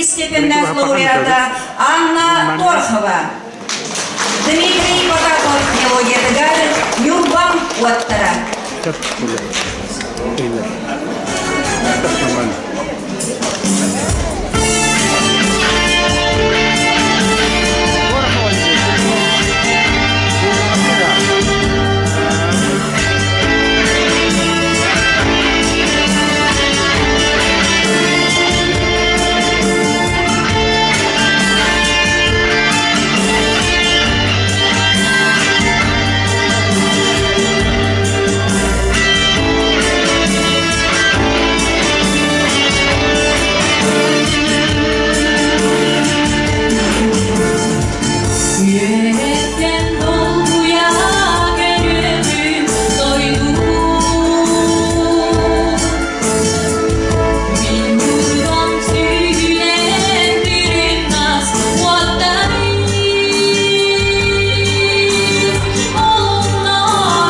степеннээх лауреата Анна Торхова. Дмитрий Потапов мелодиятыгар Ньурбам уоттара. Үөрэттэн долгуйа көрөбүн дойду. Мин дурдам сүүнэн түрүн-нас уоттарый. Олонно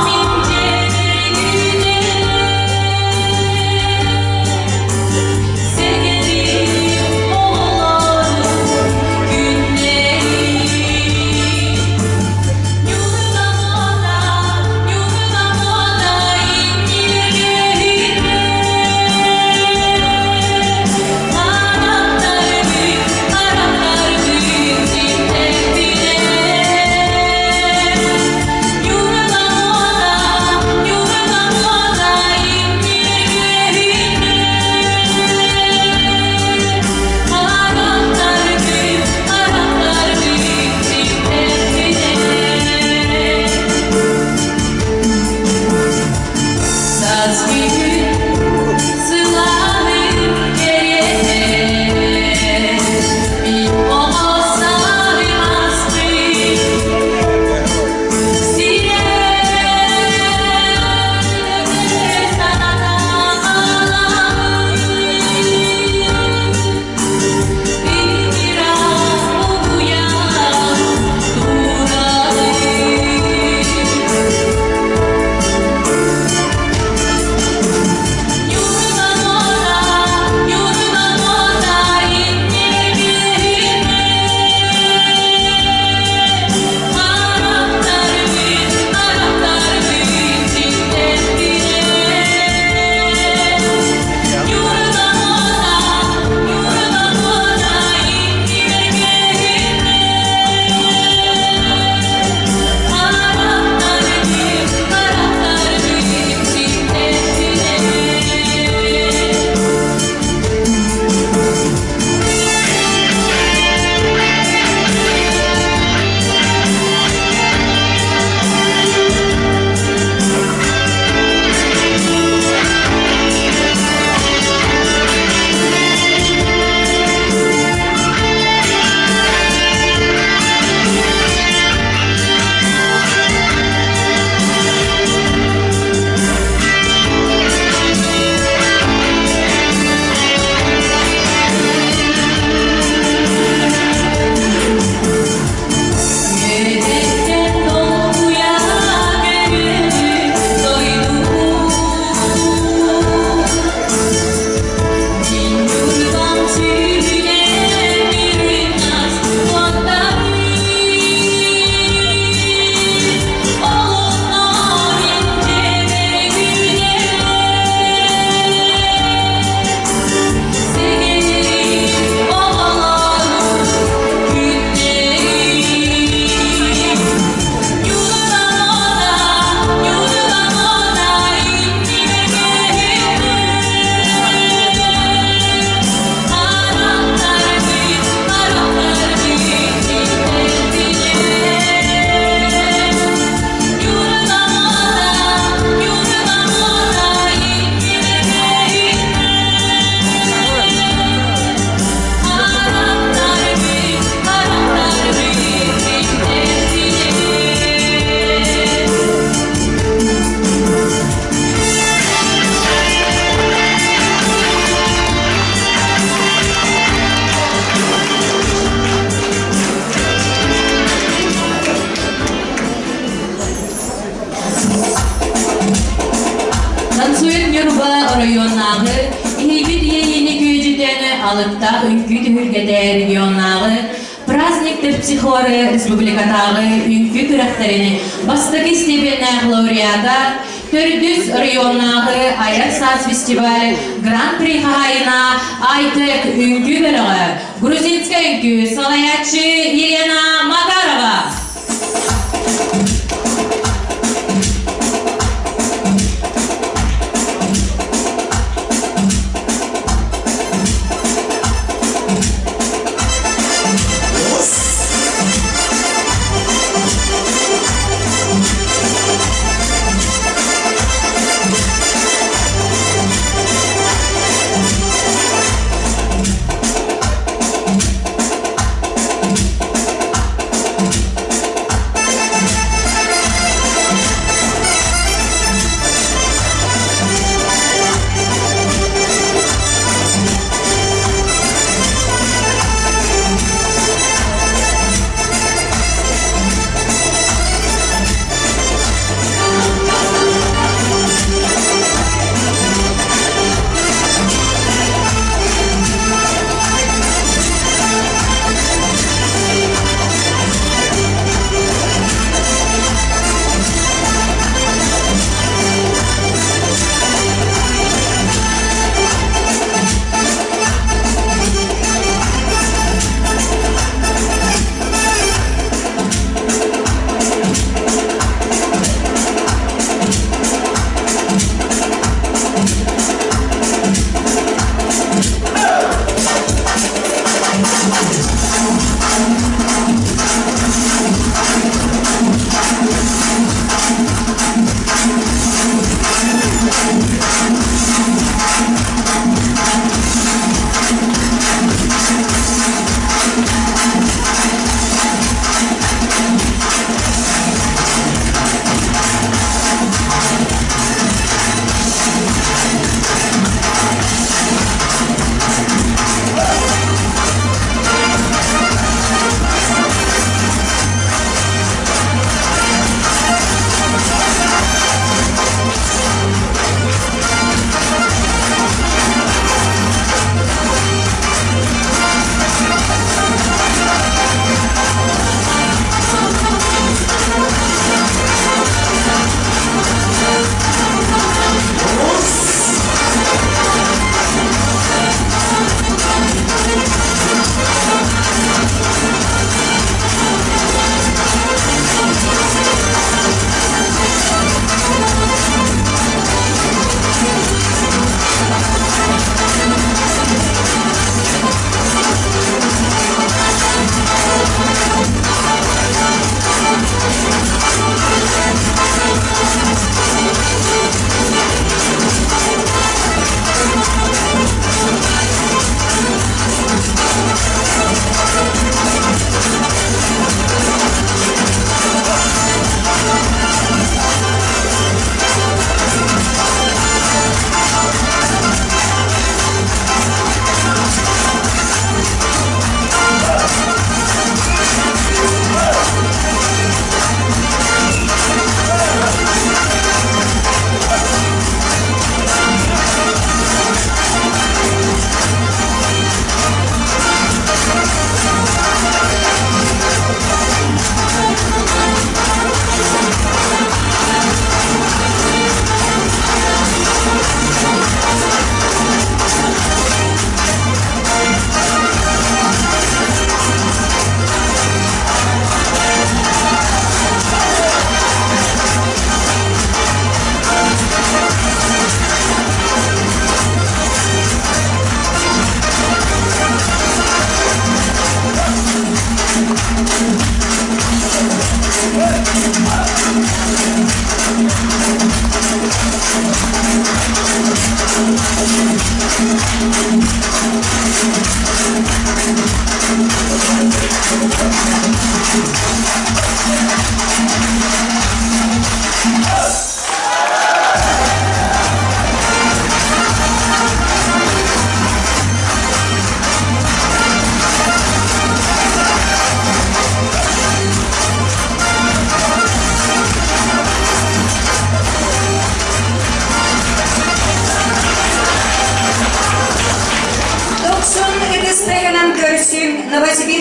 мин дьэргүнэн Сэгэрим оҕолорум күннэрим. Ньурба Ньурба иннилэригэр Харахтарбыт, харахтарбыт ситтэхпинэ. Ньурба Ньурба иннилэригэр Харахтарбыт, харахтарбыт ситтэхпинэ. Саас күһүн сылааһын кэриэтэ мин оҕо сааһым ааспыт сирэ Ыраах уһуйан турабын. Ньурба иннигинэ Харахтарбыт, харахтарбыт ситтэхпинэ. Ньурба Ньурба иннигинэ Харахтарбыт, харахтарбыт ситтэхпинэ. Үөрэттэн долгуйа көрөбүн дойдубун. Мин Ньурбам сүүнэн үрүҥ-ас уоттарым. Олохно мин дьэбэргүнэн Сэгэрим оҕолорум күннэрим. Ньурба Ньурба иннибэр Харахтарбыт, харахтарбыт ситтэхпинэ. Ньурба Ньурба иннибэр Харахтарбыт, харахтарбыт ситтэхпинэ. Танцует Ньурба оройуоннааҕы иһийбит иэйиини күөдьүтэн алыптаах үҥкүү түһүлгэтэ регионнааҕы Праздник терпсихоры республикатааҕы үҥкүү күрэхтэрин бастакы степеннээх лауреата, төрдүс районнааҕы Айар саас фестиваль Гран-при хаһаайына Айтек үҥкүү бөлөҕө, грузинскай үҥкүү салайааччы Елена Макарова.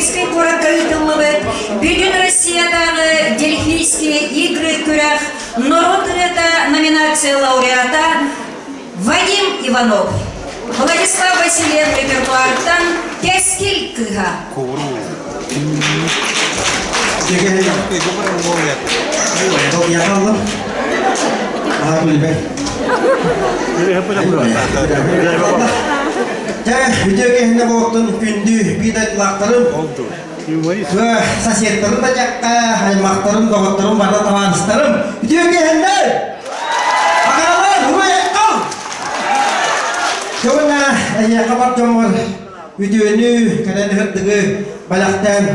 Новосибирскай куоракка ыытыллыбыт Бүтүн Россиятааҕы Дельфийские игры күрэх норуот ырыата номинация лауреата Вадим Иванов. Владислав Васильев репертуартан «Кэскил кыыһа». Дьэ, үтүө киһини буолтун күндү биир дойдулаахтарым, соседтарым да дьахха, аймахтарым, доҕотторум, барда табаарыстарым, үтүө киһиннэр! Аҕалар, уруй-айхал! Дьоҥҥо эйиэхэ бар дьоммор үтүөнү, кэлэн ыһырдыгы бэлэхтээн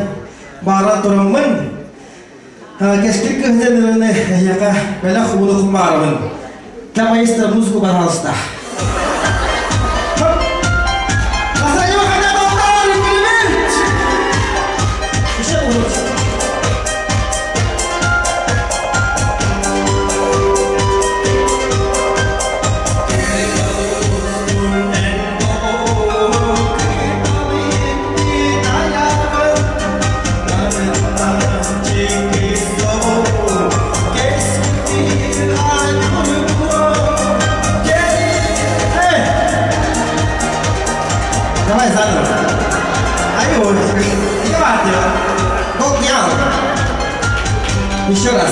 бааран тураммын, кэскил кыһытын ырыаны эһиэхэ бэлэх ууну кумаарабын. Для маэстро музыку, пожалуйста. Давай заново. Ай, Еще раз.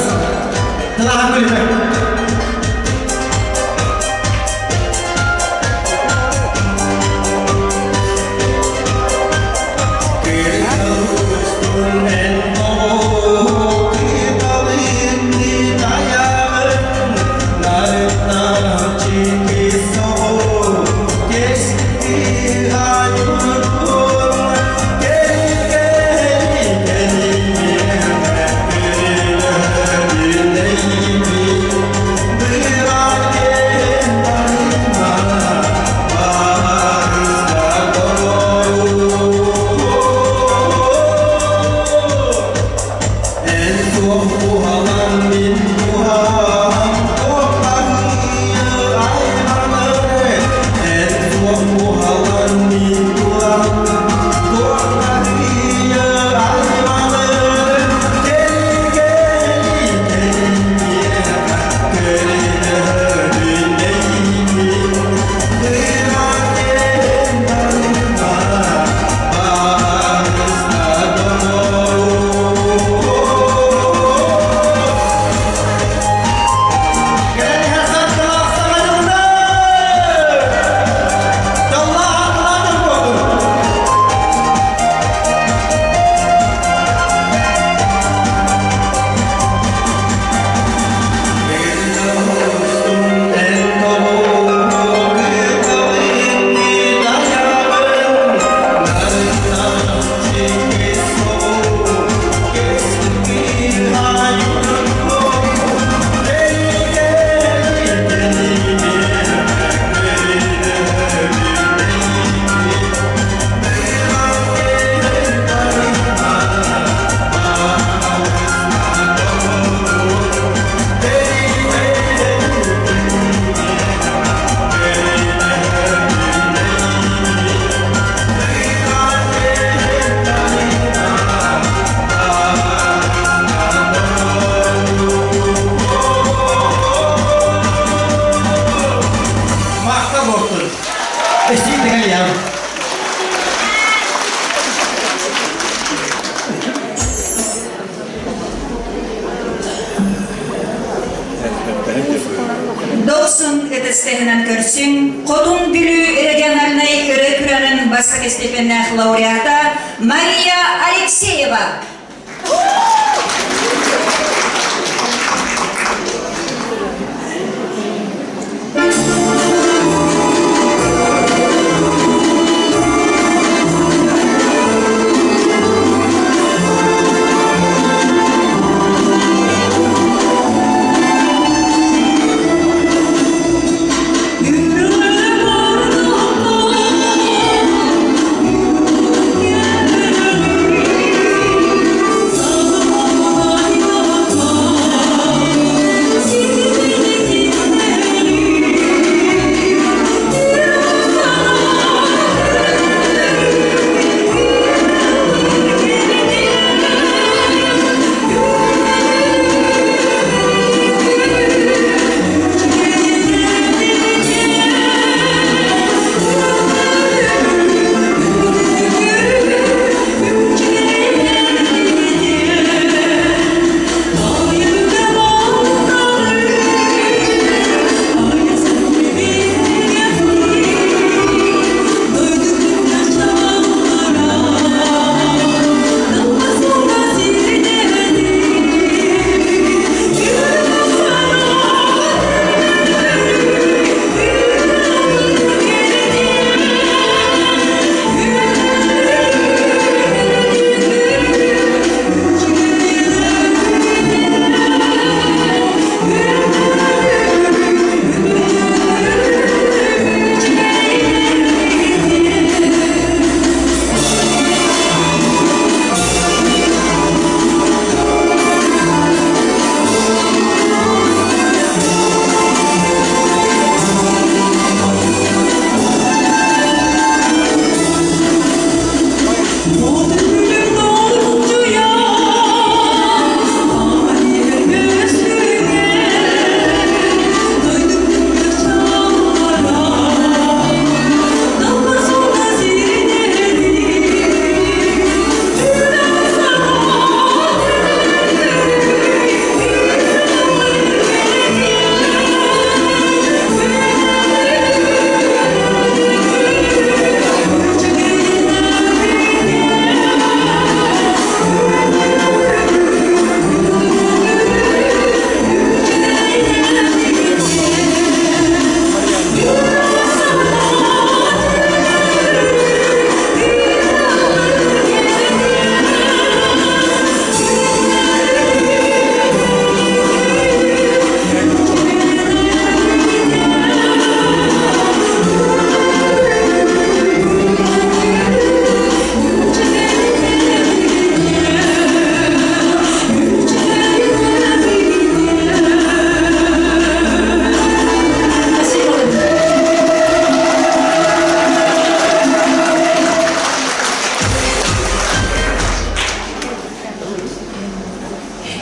Махта буолтун. Эстиин ям. Дохсун ытыстыһынан көрсүҥ, Хотун Бүлүү региональнай ырыа күрэҕин бастакы степеннээх лауреата Мария Алексеева.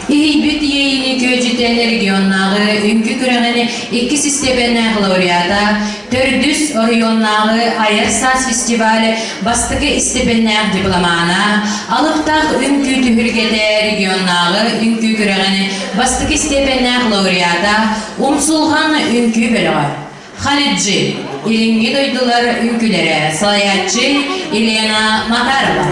Иһийбит иэйиини күөдьүтэн регионнааҕы үҥкүү күрэҕин иккис истиэпэннээх лауреата, төрдүс оройуоннааҕы Айар саас фестиваль бастакы истиэпэннээх дипломана, Алыптаах үҥкүү түһүлгэтэ регионнааҕы үҥкүү күрэҕин бастакы истиэпэннээх лауреата, Умсулҕан үҥкүү бөлөҕө. Халиджи, Илиҥҥи дойдулар үҥкүүлэрэ, салайааччы Елена Макарова.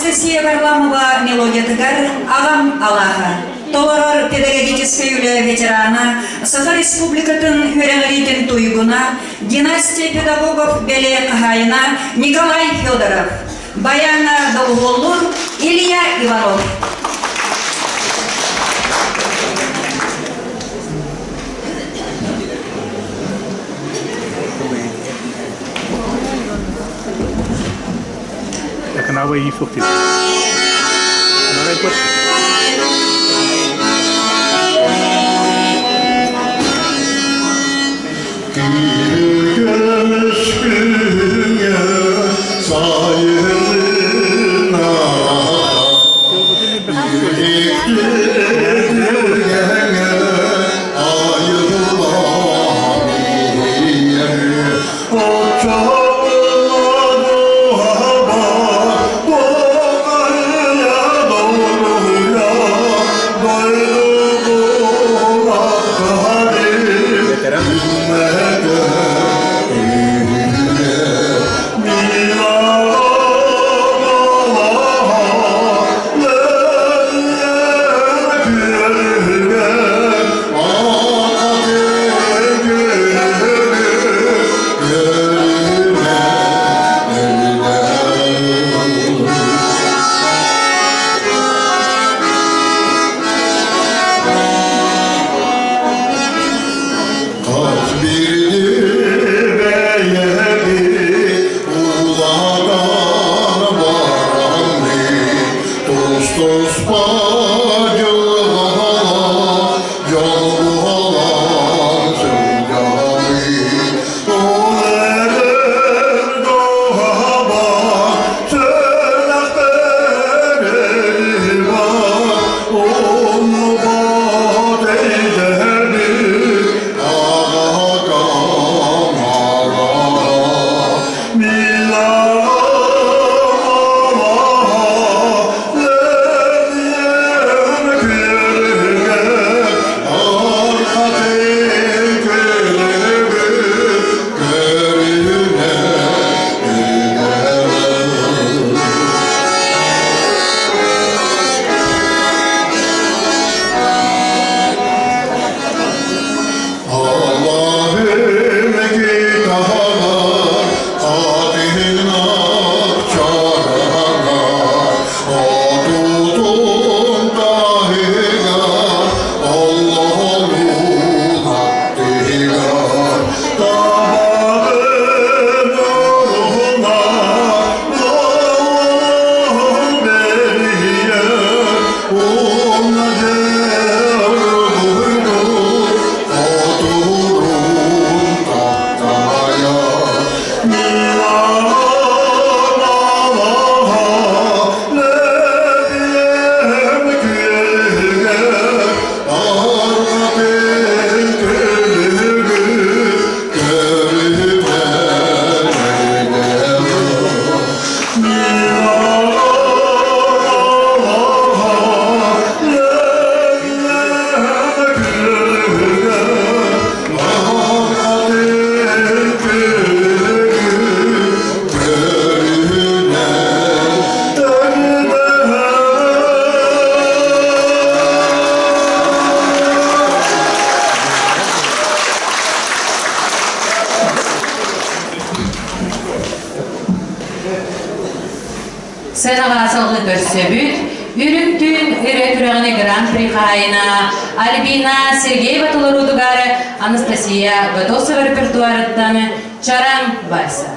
Анастасия Варламова мелодиятыгар «Аҕам алааһа» толорор педагогическай үлэ ветерана, Саха Республикатын үөрэҕириитин туйгуна, династия педагогов бэлиэ хаһаайына Николай Федоров, баяна доҕуһуоллуур Илья Иванов. Көмүскүҥэ сайынына Ириктиргэҥэ айыллан иһэр Сыанаҕа салгыы көрсөбүт. Үрүҥ түүн өрө күрэҕини гран-при хаһаайына Альбина Сергеева толоруутугар Анастасия Готовцева репертуарыттан Чараҥ вальса.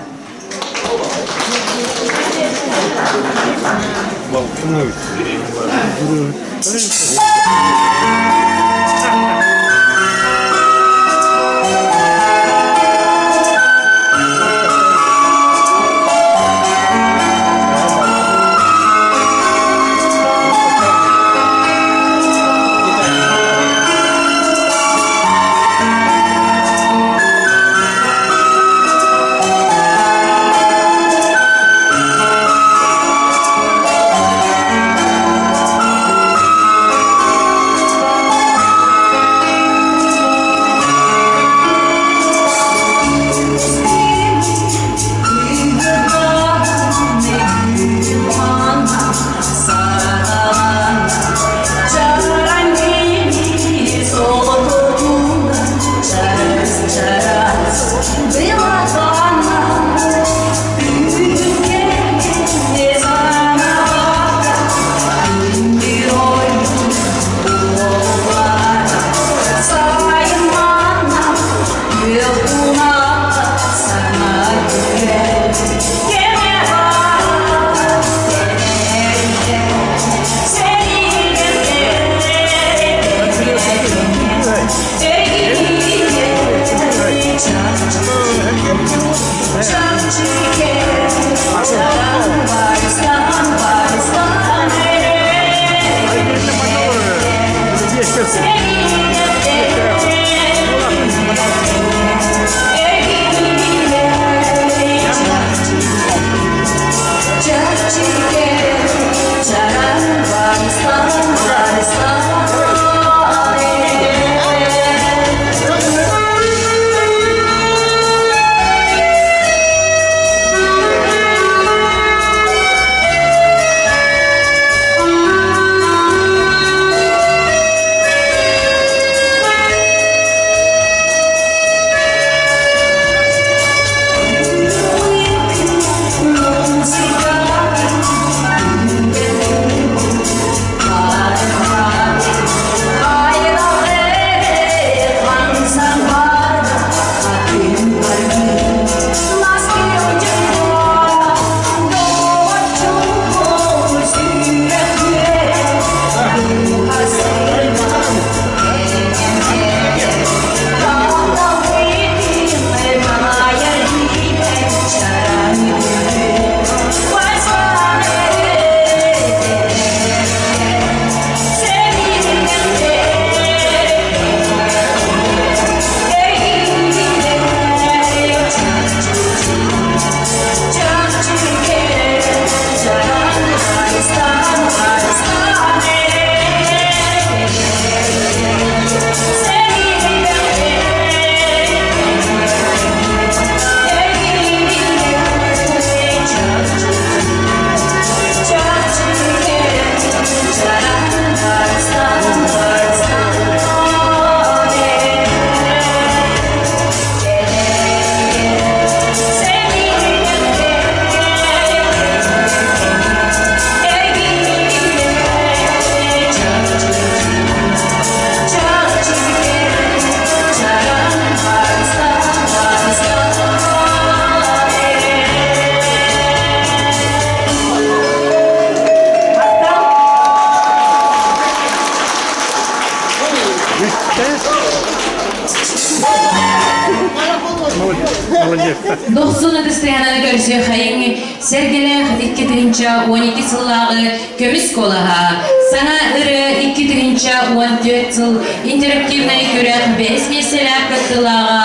Молодец. Дохсун ытыстыһананы көрсүөххэйиҥ сэргэлээх 2012 сыллааҕы көмүс куолаһа саҥа ырыа 2014 сыл интерактивнай күрэх бэһис миэстэлээх кыттыылааҕа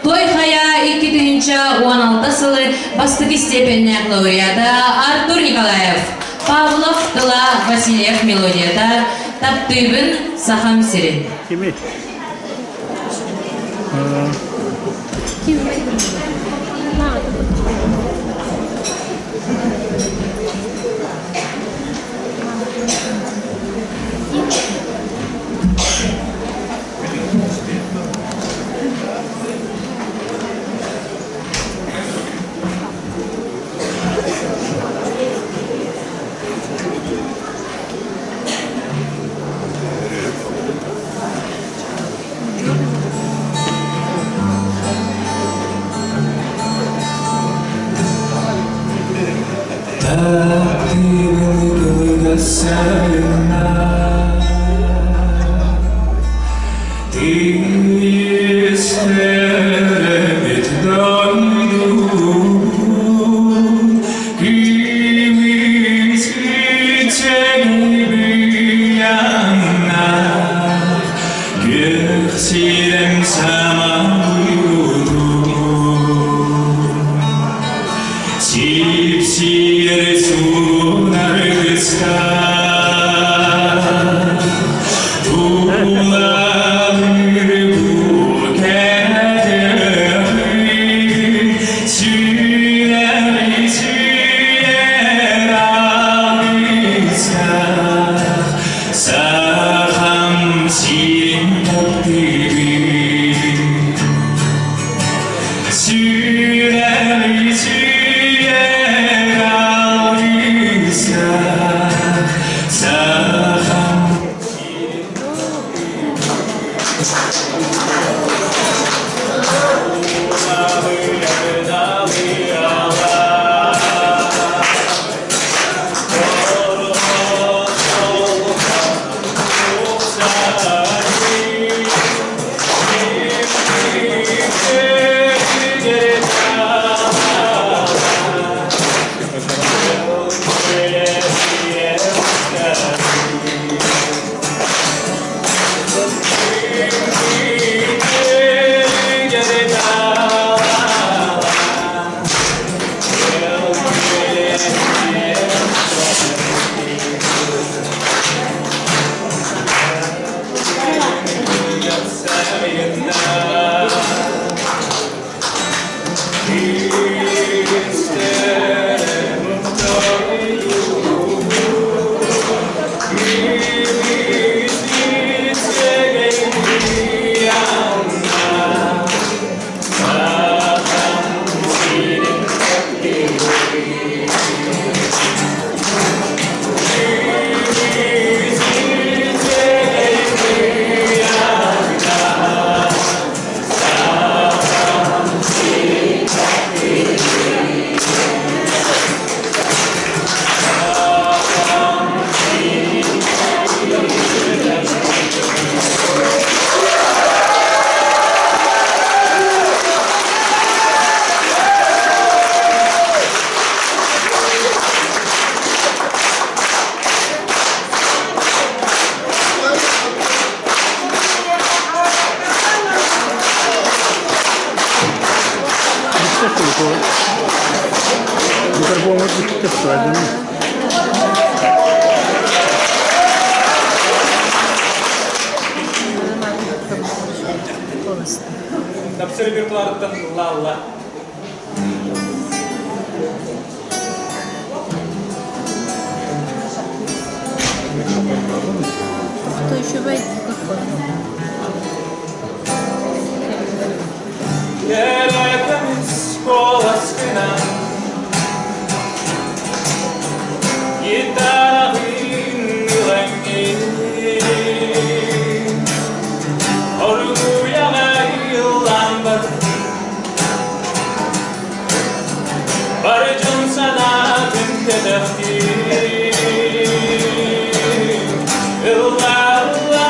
Той Хайа 2016 сылы бастакы степеннээх лауреата Артур Николаев Павлов тыла Васильев мелодията Таптыыбын Сахам сирин. Кими? Тиистэрбит дойдубут Кимис Күөх сирэм Сип-сиэр суунар кыста Тулалыыр бу кэтэҕин Сүрэҕи сүрэр алгыстаах Сахам сирин таптыыр Сүрэҕи сүрэр алгыстаах Сахам Микрофон вот Тапсыр репертуарыттан ылла-ылла. Кто еще Кэлэкэмис куоласкынан Гитараҕын ылаҥҥын Оргуйаҕа ыллаан бардын Бары дьон санаатын көтөхтүн Ылла, ылла.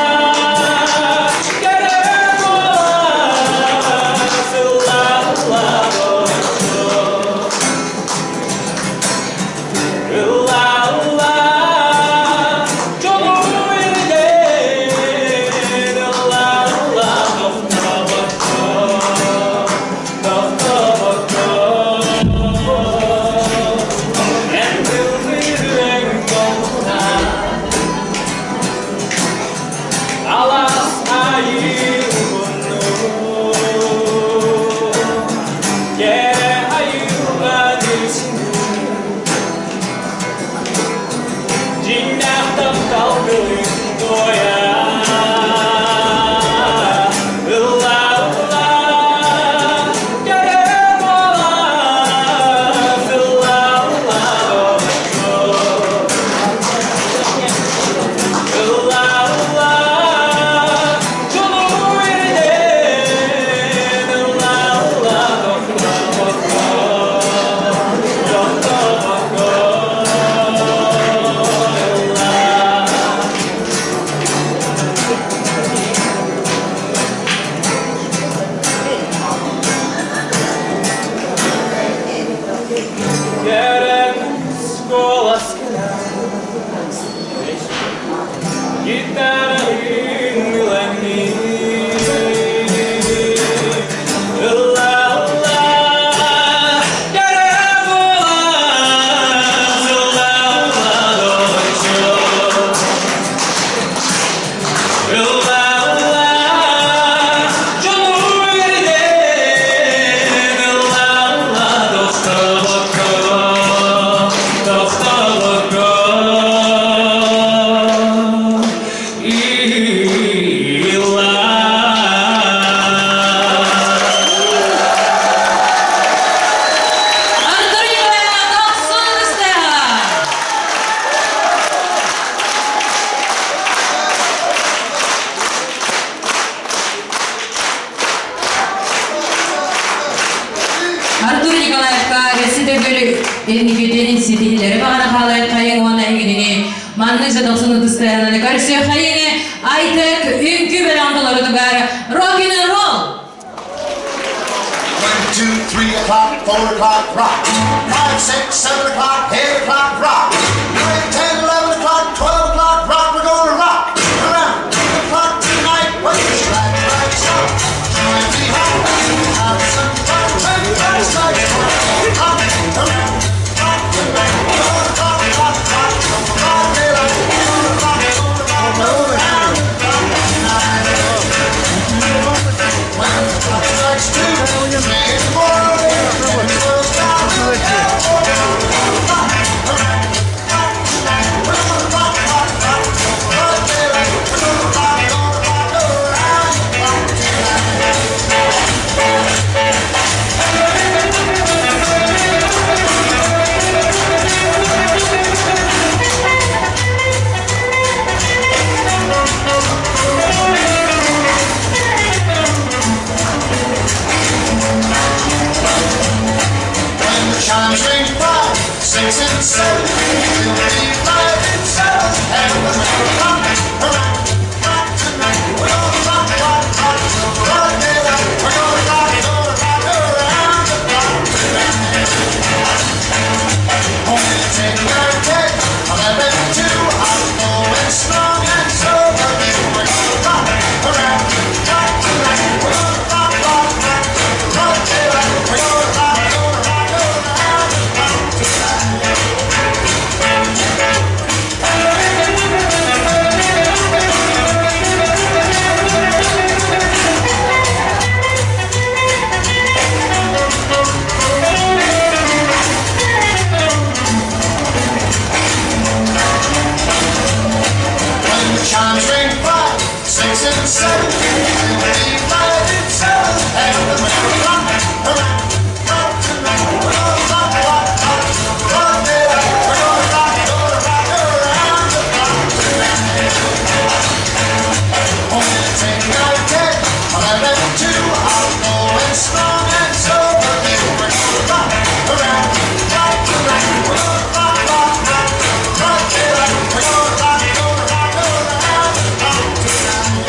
Артур Николаев, Дохсун Ыстаха! Артур Николаевка өссө төгүл инникитин ситиһилэри баҕара хаалайын хайыҥ уонна эһигини маннык же дохсун ытыстыһананы көрсүөххэйиҥ Айтек үҥкүү бэлэҕин толорутугар Rockin' and Roll! 1, 2, 3 o'clock, 4 o'clock, rock. 5, 6, 7 o'clock, 8 o'clock, rock. 9, 10, 11 o'clock, 12 o'clock, rock. We're gonna rock around the clock tonight. When the track lights up, join me happy. Have some fun. Turn the lights rock around the clock tonight. We're gonna rock, rock, rock till broad daylight. We're gonna rock, rock, rock around the clock tonight. When the clock strikes 2, 3 in the morning, and the world's down to When the chimes ring 5, 6, and 7, we'll be live in 7. And we're gonna rock around the clock tonight. We're gonna rock, rock, rock till broad daylight. We're gonna rock, gonna rock around the clock tonight. Only 10, 9, 10, 11, 2. I'm going strong and so are you. We're gonna rock around the clock tonight. We're gonna rock, rock, rock till broad daylight. We're gonna rock, gonna rock around the clock tonight. When the chimes ring 5, 6, and 7, we'll be live in 7. And we're gonna rock around the clock tonight. We're gonna rock, rock, rock till broad daylight. We're gonna rock, gonna rock around the clock tonight. Only 10, 9, 10, 11, 2. I'm going strong and so are you. We're gonna rock around the clock tonight. We're gonna rock, rock, rock till broad daylight. We're gonna rock, gonna rock around the clock tonight.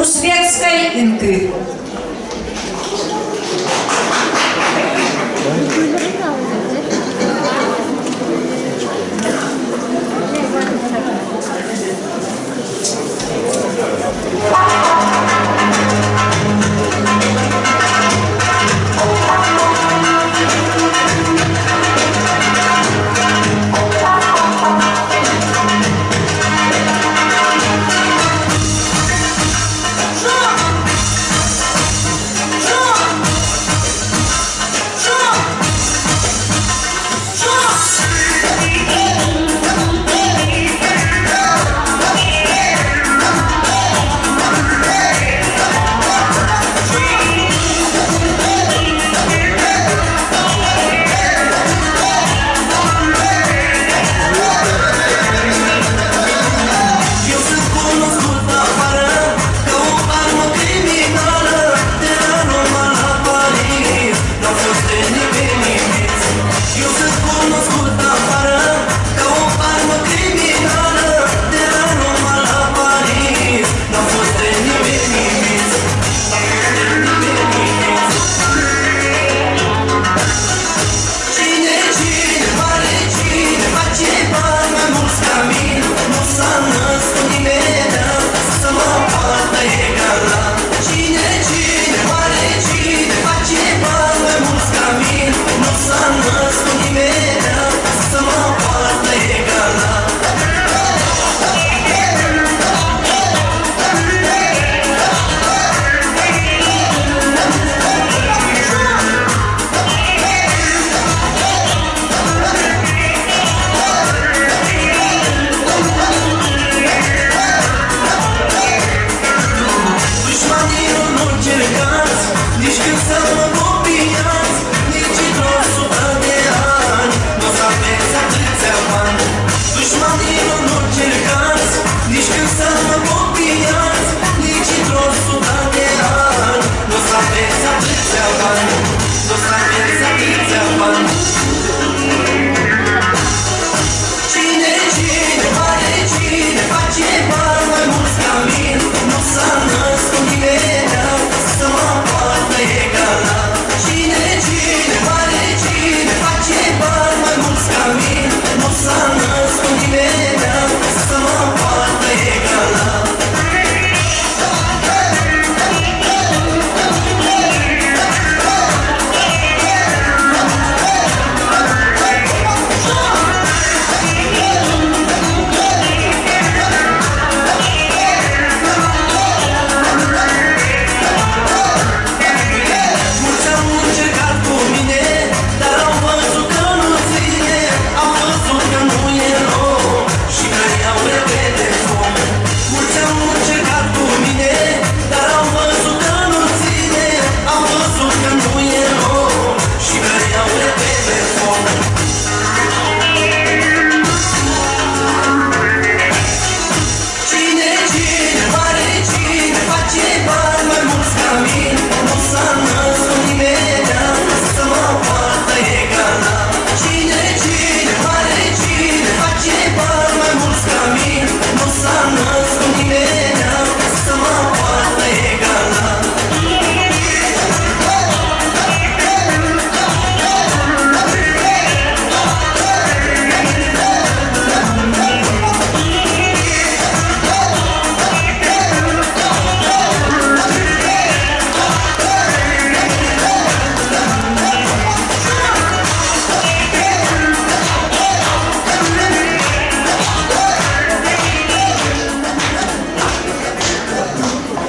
Узбекскай үҥкүү.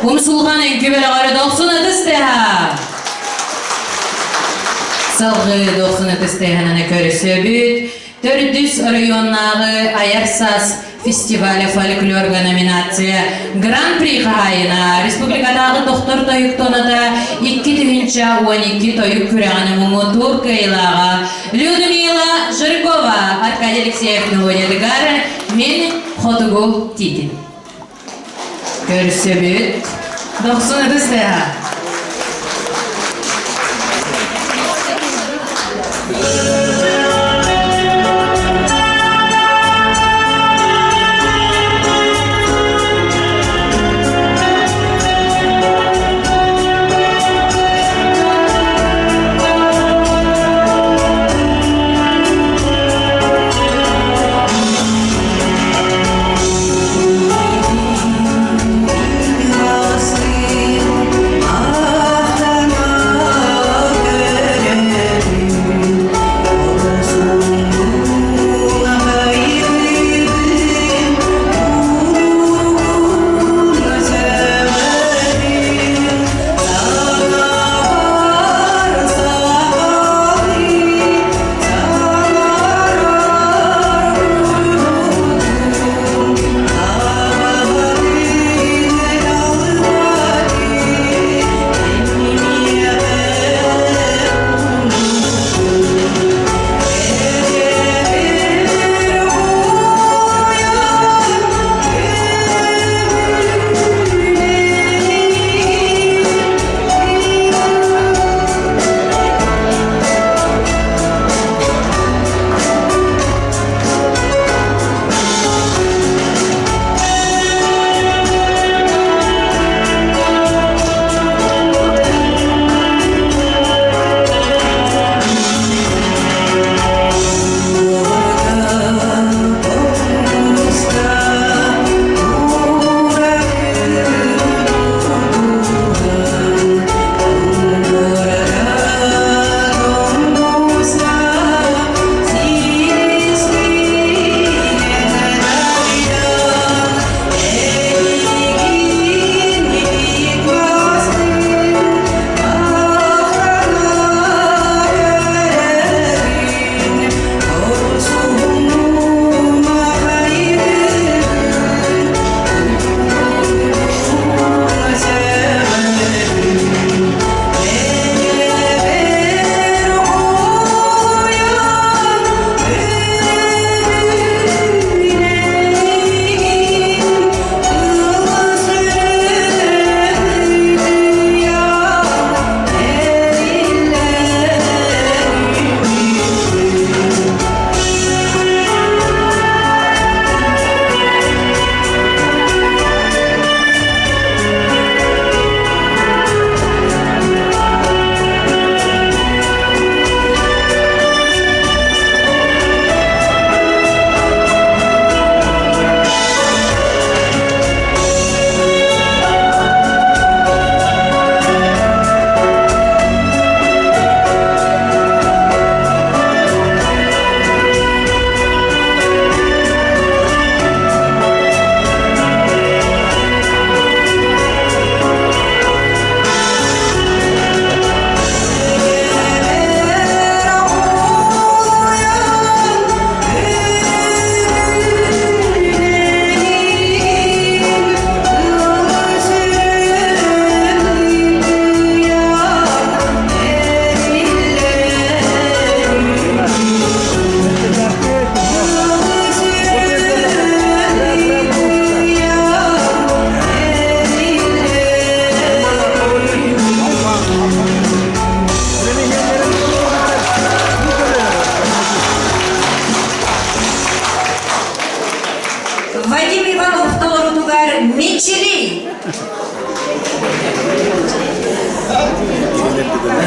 Умсулҕан үҥкүү бөлөҕөрө дохсун ытыс тыаһа! Салгыы дохсун ытыс тыаһынан көрсөбүт. Төрдүс оройуоннааҕы Айар саас фестиваля фольклорга номинация Гран-при хаһаайына республикатааҕы тохтор тойук тоната 2012 тойук күрэҕин муҥутуур кыайыылааҕа Людмила Жиркова Аркадий Алексеев мелодиятыгар «Мин хотугу тиитим». Көрсөбүт. Дохсун ытыс тыаһа.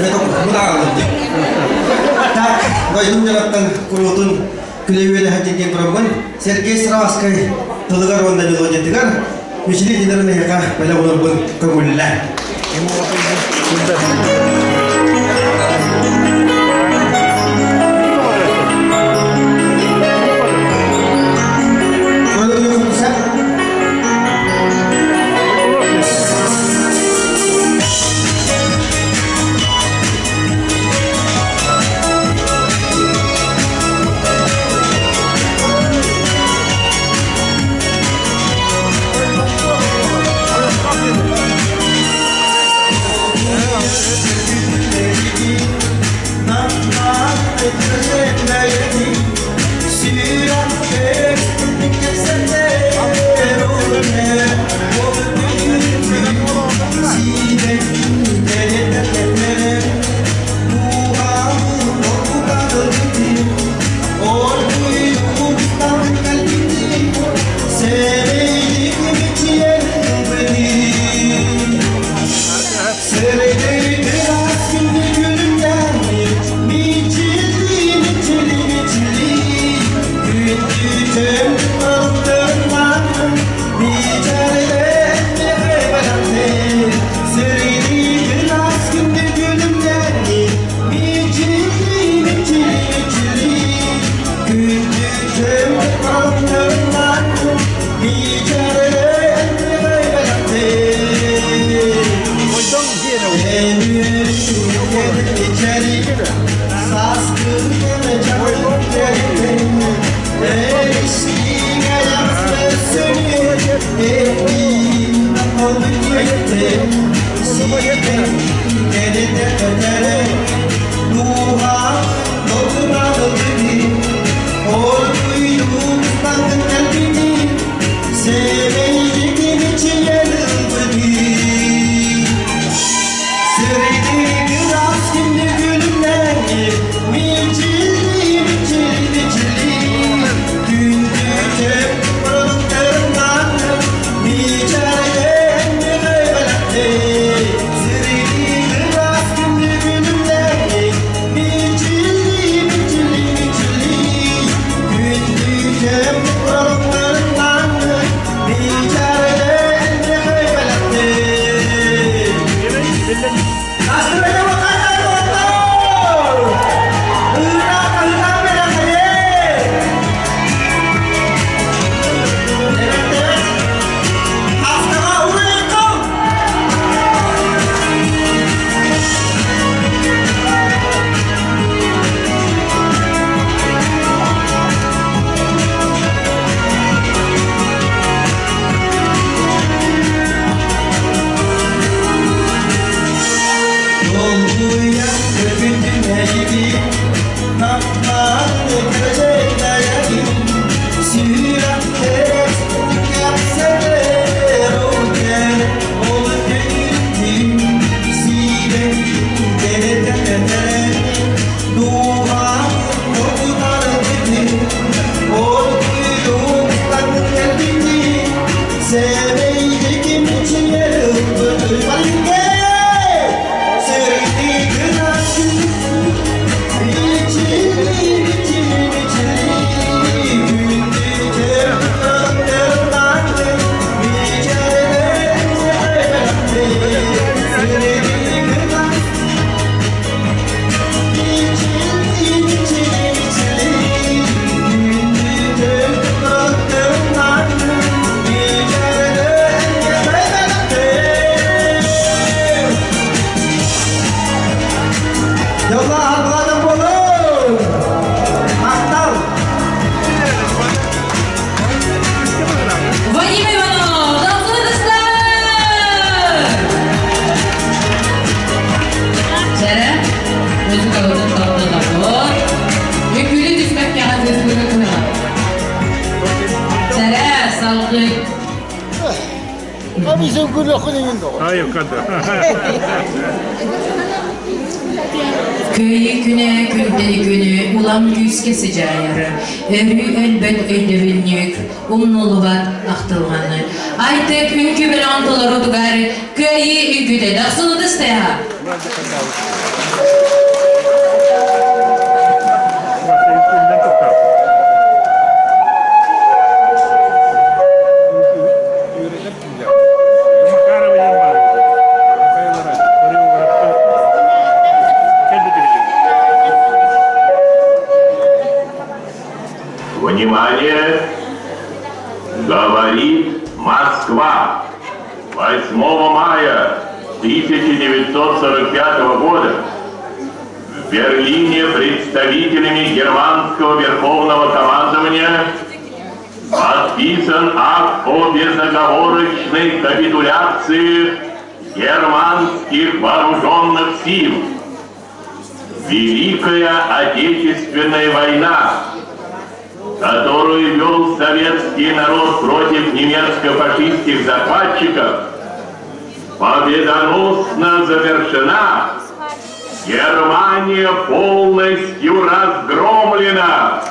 Мытааралын дии. Так, дойдум дьонуттан куруутун күлэ-үөрэ сылдьан тураммын Сергей Сыровскай тылыгар уонна мелодиятыгар Мичили динерин эһиэхэ бэлэх уунарбын көҥүллээ. Вадим Иванов, Долгуй Чэрэ, музыкабытын тохтотобут. Үкүлү түспэккэҕэ тыаспыты кыһыла. Чэрэ, салгыы. Кыайыы күнэ күнтэн күнү улам күүскэ сыдьаайар, өрүү өлбөт өйдөбүнньүк, умнуллубат ахтылҕаны. Айтык үҥкүү бөлөҕүн толорутугар Кыайыы үҥкүүтэ дохсун ытыс тыаһа! Внимание! Говорит Москва! 8 мая 1945 года в Берлине представителями германского верховного командования подписан акт о безоговорочной капитуляции германских вооруженных сил. Великая Отечественная война, которую вел советский народ против немецко-фашистских захватчиков, победоносно завершена. Германия полностью разгромлена.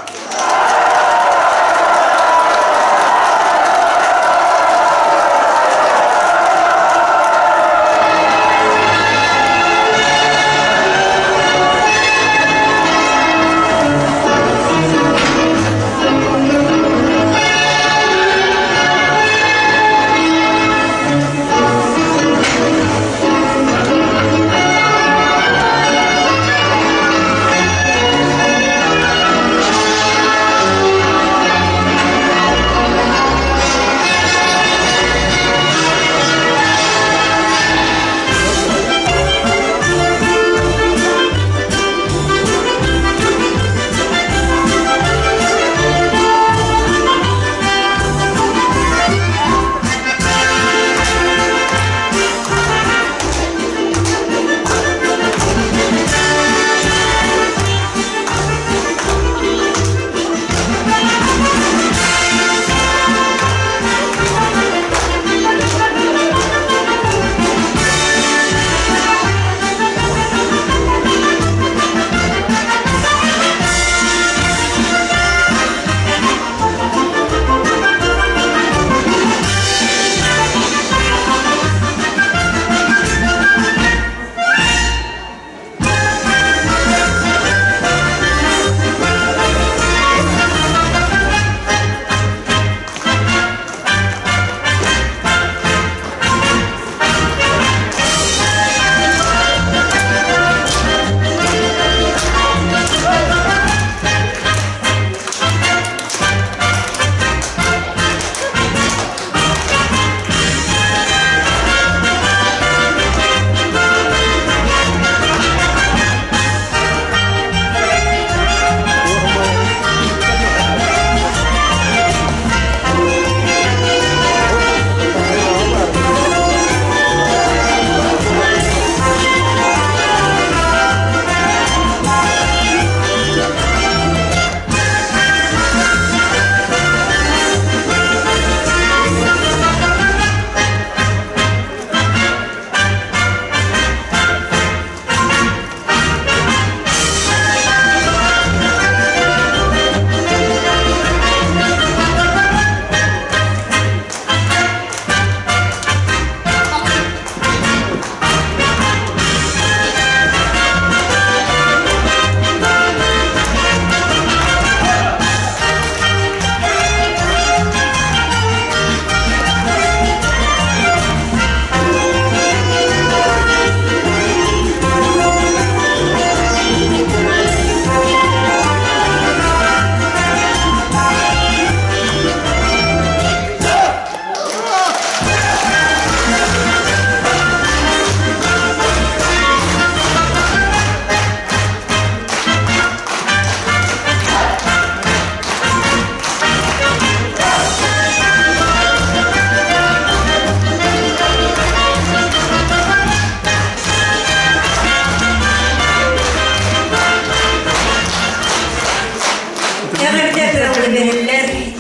Эҕэрдэ тылы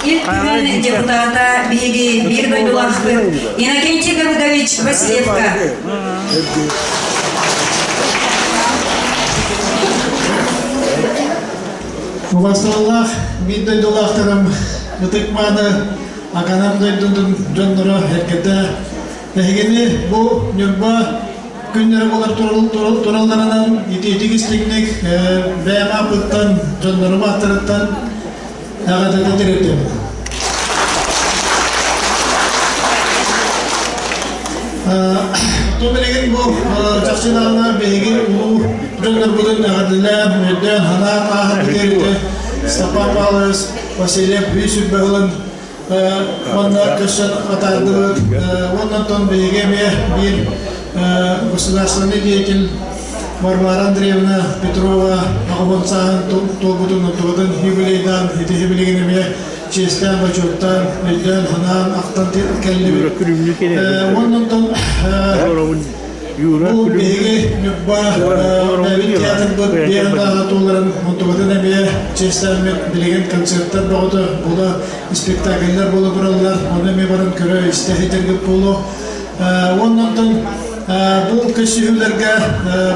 Ил Түмэн депутата биһиги биир дойдулаахпыт Иннокентий Давыдович Васильевка. Убасталлаах биир дойдулаахтарым ытык-мааны Аканам дойдутун дьонноро эргэтэ эһигини бу Ньурба күннэри болар туралларынан итиитик истиҥник бэйэм ааппыттан, дьоннорум ааттарыттан эҕэрдэтэ тириэрдэбин. То билигин бу чахчы даҕаны биһиги улуу дьоннорбутун эҕэрдэлээн, өйдөөн, санаан ааһар бүтэрите Степан Павлович Васильев үс үрбэҕилин манна көрсөн атаардыбыт. Уонна онтон биһиги эмиэ биир государственный деятель Варвара Андреевна Петрова аҕабын сааһын туолбутун онтубутун юбилейдаан ити билигин эмиэ чиэстээн, бочуоттаан, өйдөөн, санаан, ахтан кэллибит. Уонна онтон бу биһиги Ньурба бэйэбит театрбыт биэһин туоларын онтубутун эмиэ чиэстээммит билигин концерттар бөҕөтө буола спектакльлар буола тураллар, ону эмиэ баран көрө истэ сылдьаргыт буолуо. Уонна онтон бу көрсүһүүлэргэ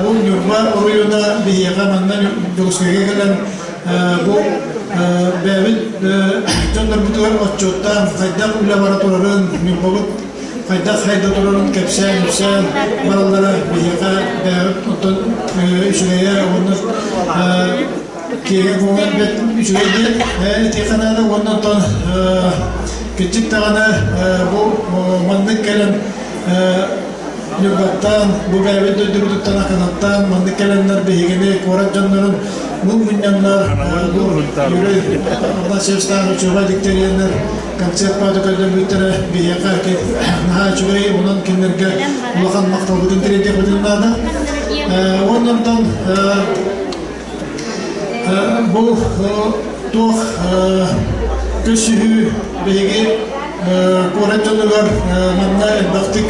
бу Ньурба оройуона биһиэхэ манна Дьокуускайга кэлэн бу бэйэбит дьоннорбутугар отчуоттаан хайдах үлэ бара турарын, Ньурбабыт хайдах хайда турарын кэпсээн-ипсээн бараллара биһиэхэ бэйэбит оттон үчүгэйэ уонна киэҥ буолан бэрт үчүгэй диэн этиэххэ наада уонна оттон киччик даҕаны бу маннык кэлэн Ньурбаттан, бу бэйэбит дойдубутуттан Аканаттан маннык кэлэннэр биһигини куорат дьоннорун мунньаннар бу Юрий Афанасьевичтаах үчүгэй диктэрийэннэр концерт баата көрдөрбүттэрэ биһиэхэ наһаа үчүгэй, онон кинилэргэ улахан махталбытын тириэрдиэхпитин наада. Уонна онтон Бу туох көрсүһүү биһиги куорат дьонугар манна элбэхтик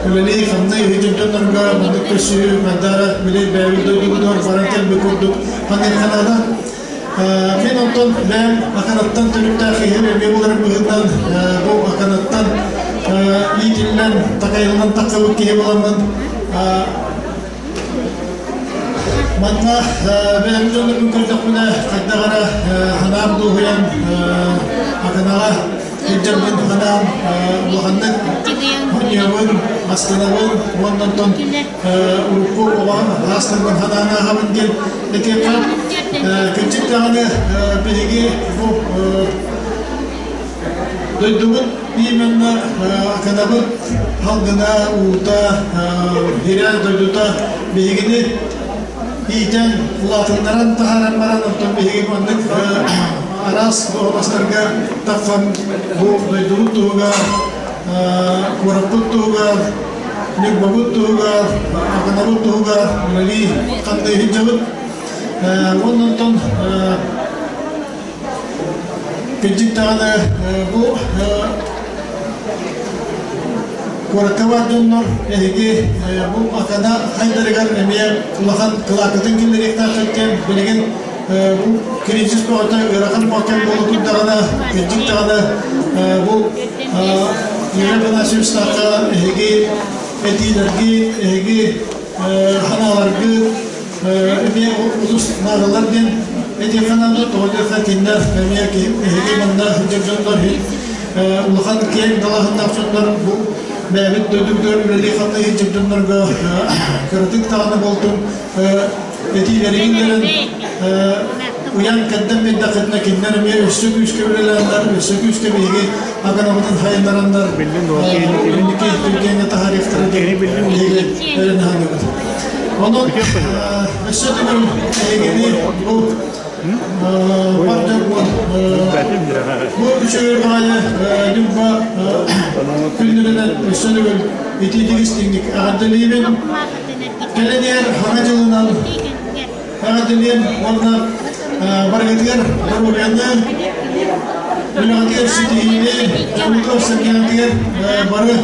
үлэлии хамныы үһүтүн дьоннорго маннык көрсүһүү Мандара били бэйэбит дойдубутугар баран кэлбит курдук ханыахханаада. Мин онтон бэйэм Аканаттан төрүттээх киһи эмиэ буоларым быһыытынан бу Аканаттан иитиллэн такайыллан тахсыбыт киһи буоламмын Манна бэйэм дьоннорбун көрдөхпүнэ, хайдах эрэ санаам дуоһуйан, Аканаҕа сылдьарбын санаам улаханнык мунньуйабын, астынабын уонна онтон урукку оҕо аастарбын санаан ааһабын диэн этиэххэ. Кырдьык даҕаны биһиги бу Дойдубут именно Аканабыт халгына, уута, сирэ дойдута биһигини иитэн, улаатыннаран таһааран баран, оттон биһиги маннык араас дуоһунастарга тахсан бу дойдубут туһугар, куораппыт туһугар, Ньурбабыт туһугар, Аканабыт туһугар үлэлии ханныйы сылдьабыт. Уонна онтон Кырдьык даҕаны бу куоракка баар дьоннор эһиги бу Акана хайдарыгар эмиэ улахан кылааккытын киллэриэхтээххит билигин бу кризис бөҕөтө ыарахан кэм буола турдаҕына кырдьык даҕаны бу Юрий Афанасьевичтаахха эһиги этиилэргит эһиги ханааларгыт эмиэ улус наадалар диэн этиэххэ наада, тоҕо диэххэ кинилэр эмиэ эһиги манна сылдьар дьоннор улахан киэҥ далааһыннаах дьоннор бу бэйэбит дойдубутугар үлэлии-хамныы сылдьар дьоннорго кыратык даҕаны буолтун этиилэрин киллэрэн уйан кэрдэн биэрдэххитинэ кинилэр эмиэ өссө күүскэ үлэлээннэр өссө күүскэ биһиги аганабытын сайыннараннар инники түргэҥҥэ таһаарыахтара диэн биһиги эрэнэ саныыбыт. Онон өссө төгүл эһигини бу бар дьоммут бу үчүгэй баҕайы Ньурба күннэринэн өссө төгүл итиитик истиҥник эҕэрдэлиибин. Кэлэн иһэр Саҥа дьылынан эҕэрдэлиэм уонна барыгытыгар доруобуйаны, үлэҕитигэр ситиһиини, дьоҥҥутугар-сэргэҕитигэр бары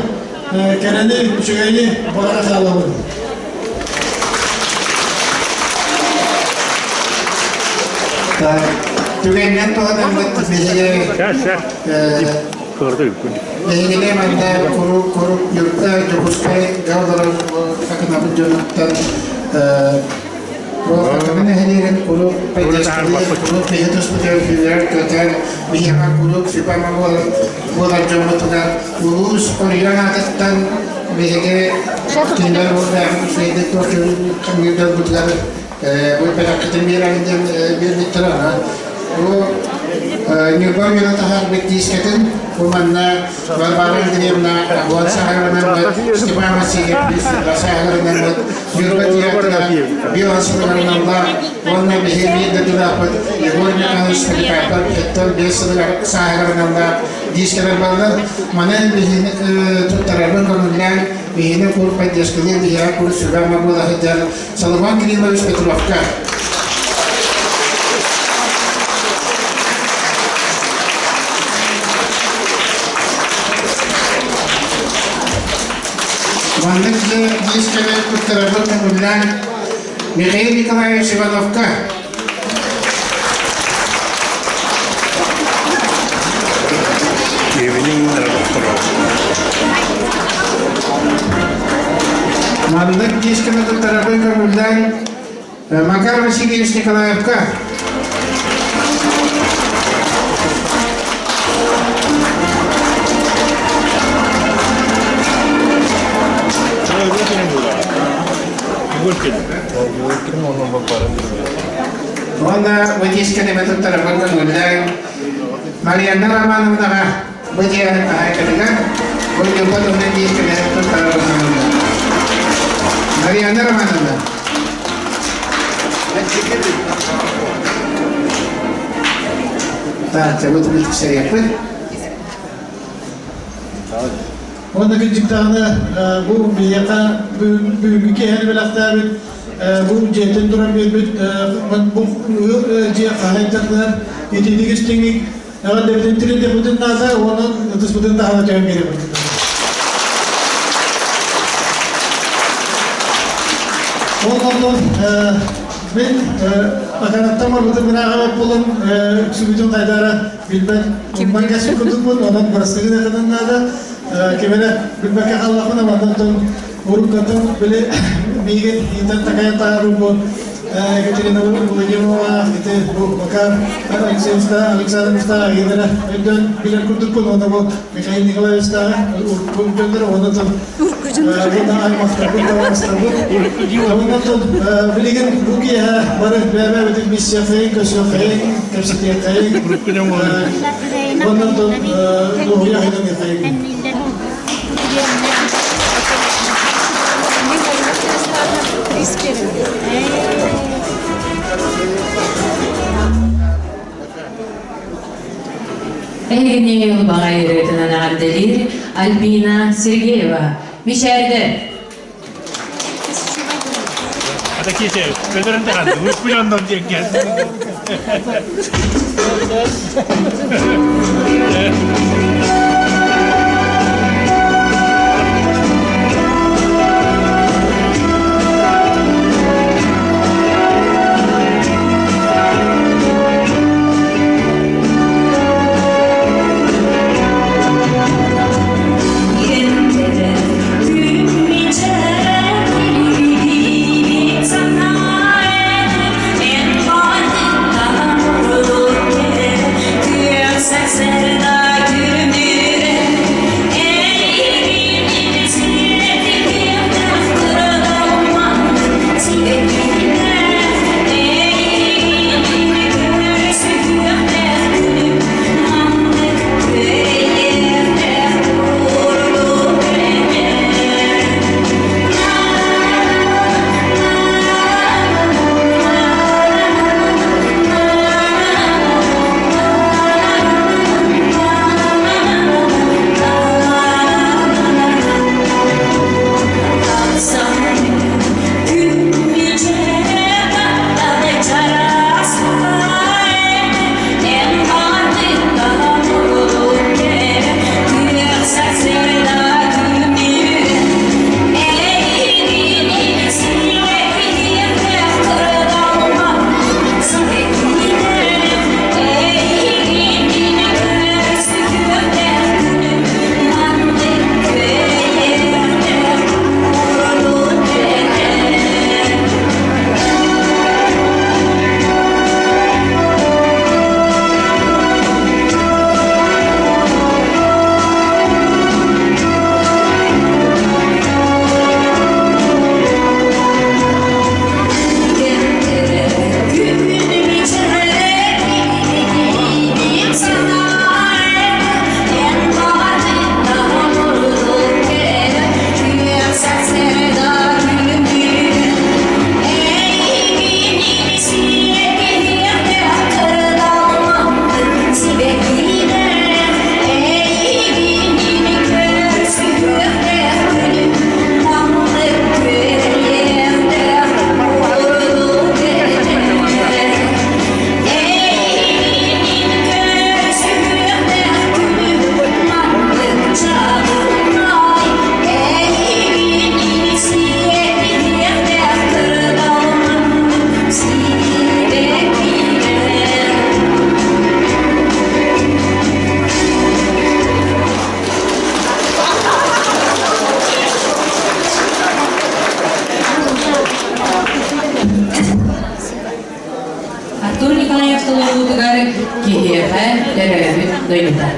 кэрэни, үчүгэйи баҕара хаалабын. Түгэнинэн туһанаммыт биһиги Эһигини манна куруук куруук Дьокуускай олорор Акынабыт дьонуттан Акына нэһилиэгин куруук куруук биһи туспутугар үөрэр-көтөр, биһиэхэ куруук сүбэ буолар дьоммутугар улуус оройуон аатыттан Биһиги кинилэр уоллаах үчүгэйдик туох бу бэлэххитин биэрэн диэн биэрбиттэр ана. Бу Ньурба үөрэ таһаарбыт диискэтин бу манна Варвара Андреевна Уон саһарынан Степан Васильев саһарынан Ньурба театра биосыларыналла уонна биһиги биир дойдулаахпыт Егор Михайлович Поликарпов өттөн биэс сааһыгарыналла диискэлэр баллар. Манан биһини туттарарбын көҥүллээн биһини кур поддержкалыыр биһиэхэ кур сүбэ-ама буола сылдьар Соломон Кириллович Петровка. Маннык диискэни туттарарбын көҥүллээн Михаил Николаевич Ивановка. Маннык дисканы туттарарбын көҥүллээн Макар Васильевич Николаевка. Уонна бу дисканы туттарарбын көҥүллээн Марианна Романовнаҕа бу дьиэ хаһаайкатыгар бу Ньурба туһунан дисканы туттарарбын көҥүллээн. Марианна Романовна. Так, вот мы Уонна кырдьыктаҕына бу биһиэхэ бүгүҥҥү киэһэни бэлэхтээбит бу дьиэтин туран биэрбит бу дьиэ хаһаайкатыгар итиитик истиҥник эҕэрдэбитин тириэрдиэхпитин наада уонна ытыспытын таһына түһэн биэриэхпитин наада. Ол онтон мин Аканаттан барбытым бырааҕа буолан үксүбүтүн хайдара билбэт умман кэсик курдукпун онон бырастыгын этинэн наада кимэрэ билбэккэ хааллахпына мантан уруккаттан били миигин иитэн такайан таһаарыы бу Екатерина Владимирова ити бу Макар Алексеевичтаах Александровичтаах агиилара өйдөөн билэр курдукпун уонна бу Михаил Николаевичтааҕы урукку дьоннор уонна аймахтарбыт табаарыстарбыт онон билигин бу киэһэ бары бэйэ-бэйэбитин билсиэххэйиҥ көрсүөххэйиҥ кэпсэтиэххэйиҥ онон дуоһуйа айданыаххайыҥ. Эһигини ылбаҕай ырыатынан эҕэрдэлиир Альбина Сергеева. Мичээрдэр! Это кеше, көтөрөн таҕанды, үппүн диэн кэлдим. толоруутугар киһиэхэ төрөөбүт дойдута.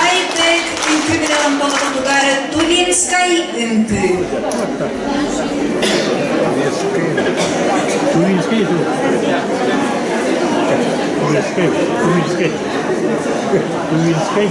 Айтек үҥкүү бөлөҕүн толоруутугар Тувинскай үҥкүү. Тувинскай Тувинскай Тувинскай Тувинскай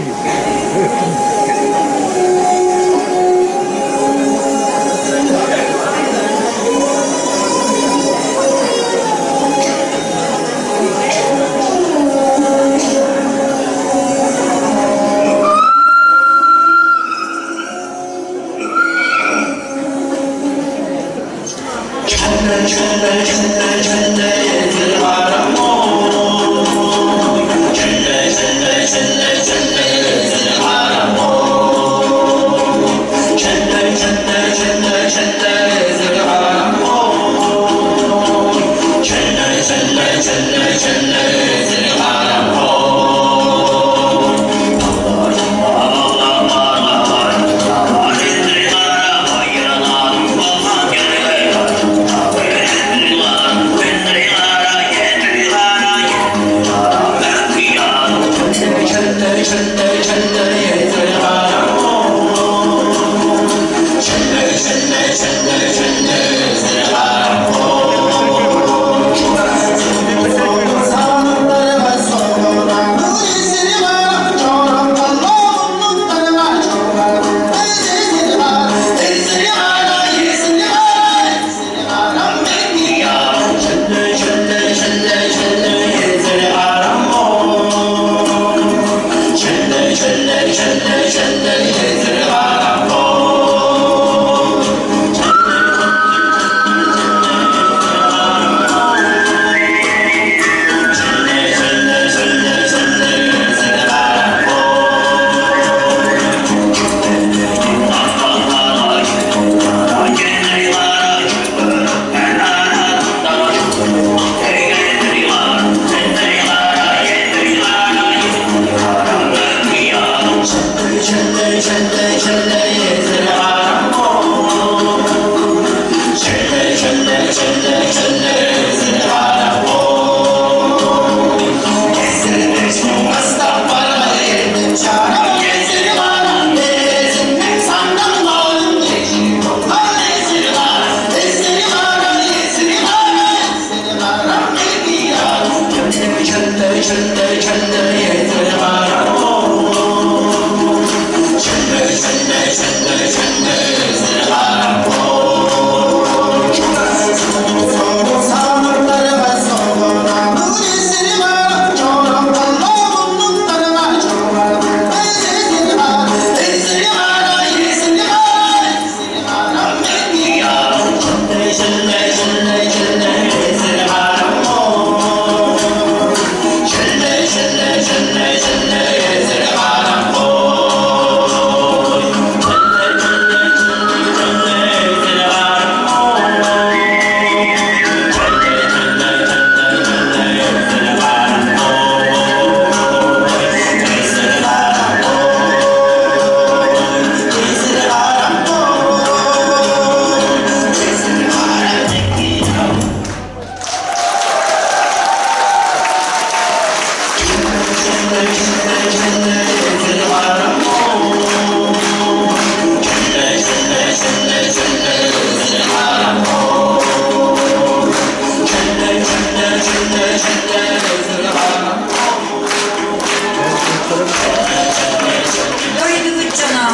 Дойдубут дьоно,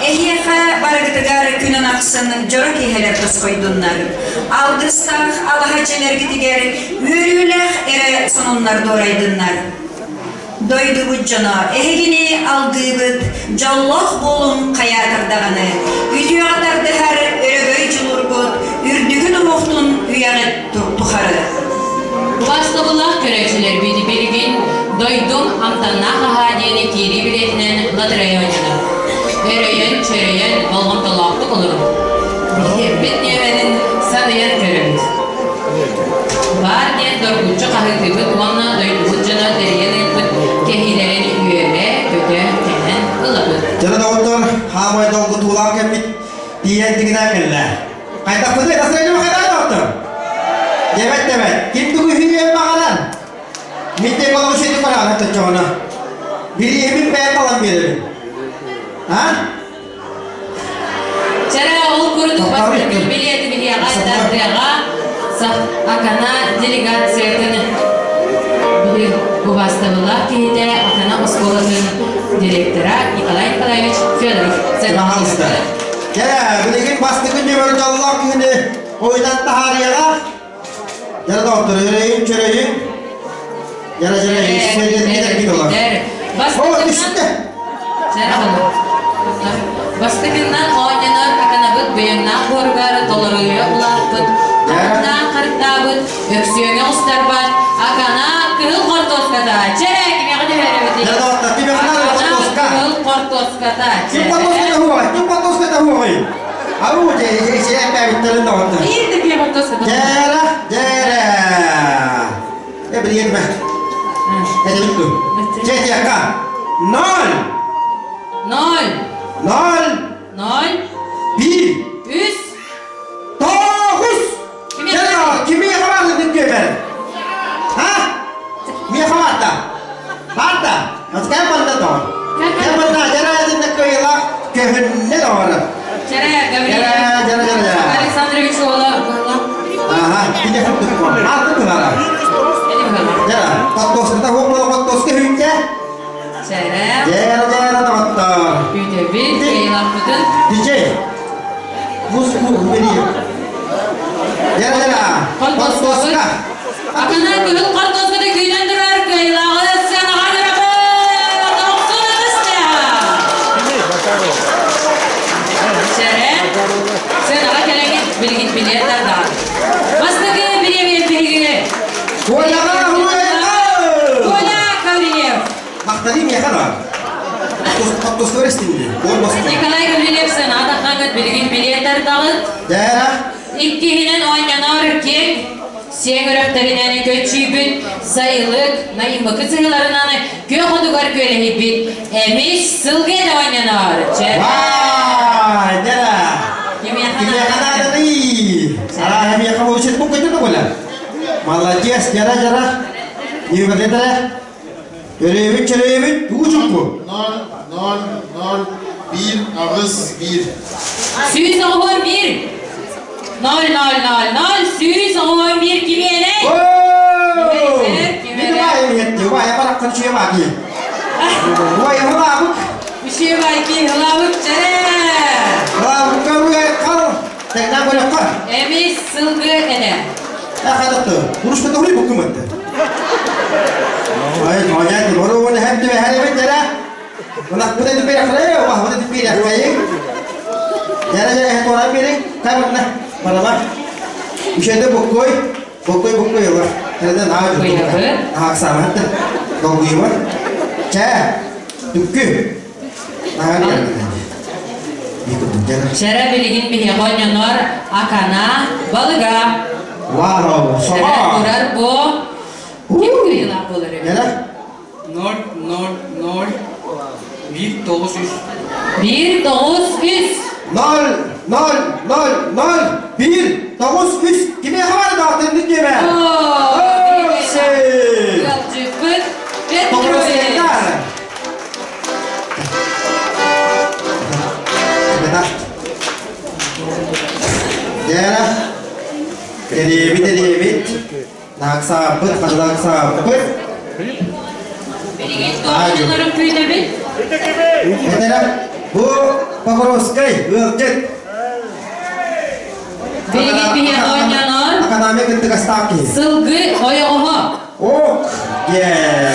эһиэхэ барыгытыгар күнүн ахсын дьоро киэһэлэр тосхойдуннар. Алгыстаах алаһа дьиэлэргитигэр үөрүүлээх эрэ сонуннар дуорайдыннар. Дойдубут дьоно, эһигини алгыыбыт, дьоллоох буолуҥ хайаатар даҕаны. Үтүөҕэ тардыһар өрөгөй дьулургут, үрдүгүн уҥуохтун үйэҕит тухары. Убаастабыллаах көрөөччүлэрбит билигин дойдум амтаннаах аһаа диэни киирии билиэтинэн лотерея оонньонор. Өрөйөн-чөрөйөн болҕомтолоохтук олоруҥ. Биһиэппит нүөмэрин сарыйан көрөбүт. Баар диэн доргуччу хаһыытыыбыт уонна дойдубут дьоно тэрийэн ыыппыт кэһиилэрин үөрэ-көтө кэлэн ылабыт. Дьоно доҕоттор, хаамай долгутуулаах кэммит тиийэн тигинээн кэллэ. Хайдахпытый, настроение хайдах доҕоттор? Дебет дебет, ким тугу үһүйүөн баҕарар? Мин де балабы шети бараҕын төччөҕүнэ. Бириэмин бэйэм балан биэрэбин. А? Чэрэ ол курдук бастакы билиэти биһиэхэ тардыаҕа Акана делегациятын биир убаастабыллаах киһитэ Акана оскуолатын директора Николай Николаевич Федоров. Пожалуйста. Дьэ, билигин бастакы нөмөр дьоллоох киһини ойутан таһаарыаҕа. Дьэ, доктор, өрөйүн чөрөйүн. Дьэ, дьэ, исследователь олор. О, түстэ. Бастакыннан оонньонор аканабыт быйаҥнаах буоругар толоруйа улааппыт, харытнаан харыттаабыт, өксүөҥэ устарбат, акана кыһыл хортуоската. Чэрэ, кимиэхэ түһэребитий? Акана кыһыл хортуоската. Ким хортуоската хуоҕай? Ким хортуоската хуоҕай? Аруу, дьэ, эппээбиттэрин доҕоттор. Биир да киһи хортуоската. Дьээрэ, дьээрэ. Э, билиэтмэ. Этэбит ту. Чэ, тиэхха. Ноль. Ноль. Ноль. Ноль. Биир. Үс. Тоҕус. Кимиэхэ бааллыбыт күөмэр? А? Миэхэ баарда. Баарда. Кэм барда тоҕор. Кэм барда. Дьара дьара кыайыылаах көһүннэ тоҕор. Чэрэ, Гаврил Александрович уола. Ага, кини курдук. Алты кылара. Дьара, подтоската хуоклоо подтоска хүнчэ. Чэрэ. Дьара дьара доҕоттор. Үтэбит, кыайыылаахпытын. Диджей. Хортуоска. Акана кыһыл хортуоската күүтэн турар кыайыылааҕы сыанаҕа ыҥырабыт! Охсун ытыста! Чэрэ, сыанаҕа кэлэҥҥит билигин билиэт тардаҕа. Бастакы бириэмийэ биһиги Коляҕа Коля Гаврильев. Махтаныы миэхэ да. Хортуоскалар истинни. Николай Гаврильев сыанаҕа таххаҥҥыт билигин билиэт тардаҕыт. Дээра. Иккиһинэн оонньонор киэҥ сиэҥ үрэхтэринэн көччүйбүт сайылык найыммыкы сыһыыларынан күөх отугар күөлэһийбит эмис сылгы этэ оонньонор. Вай, дера. Кимиэхэ нааданы? Сара миэхэ получит бу көтө коля. Молодец, дера дера. Не выглядит Өрөөбүт чөрөөбүт уу чуҥку. 0 0 0 1 аҕыс 1. 191. 0 0 0 0 191 кимиэнэй? Кимиэнэй? таххан үчүгэй баки. Ой, хылаабык. Үчүгэй баки, хылаабык чэрэ. Хылаабыкка уй хал. Тэгнаа көрөххө. Эмис сылгы этэ. Ахадатты. Урушка тоһуй буккуматты. Ай, моня, бору оны хэм түбэ хэрэбит дэрэ. Ынахпыт эти бирэхлэ, убаһбыт эти бирэхлэйин. Дэрэ дэрэ хэд туоран бириҥ, кайбытна бараба. Үшэдэ буккой, буккой буккой ылар. Тэрден аа Быйабы. Ааксааматты. Долгуйбар. Чэ, түккү. Наһаа Чэрэ билигин биһиэхэ онньонор акана балыга. Вау, Чэрэ соҕо. турар бу ким кыйылаах буолар эбит? Нere? 0 0 0 1 9 3 1 9 3 0 0 0 0 1 9 3 Кимиэхэ бары даҕатыннык диэмэ? Ыалдьыппыт Тоҕус Петрович. Дьээрэ, эриэбит, эриэбит, нааксааппыт, хатылааксааппыт. Билигин туохтууларын күүтэбит? Этэрэ, бу Покровскай ыалдьыт. Билигин биһиэхэ оонньонор Академия кыттыгастаах киһи. сылгы ойоҕоһо. Ок,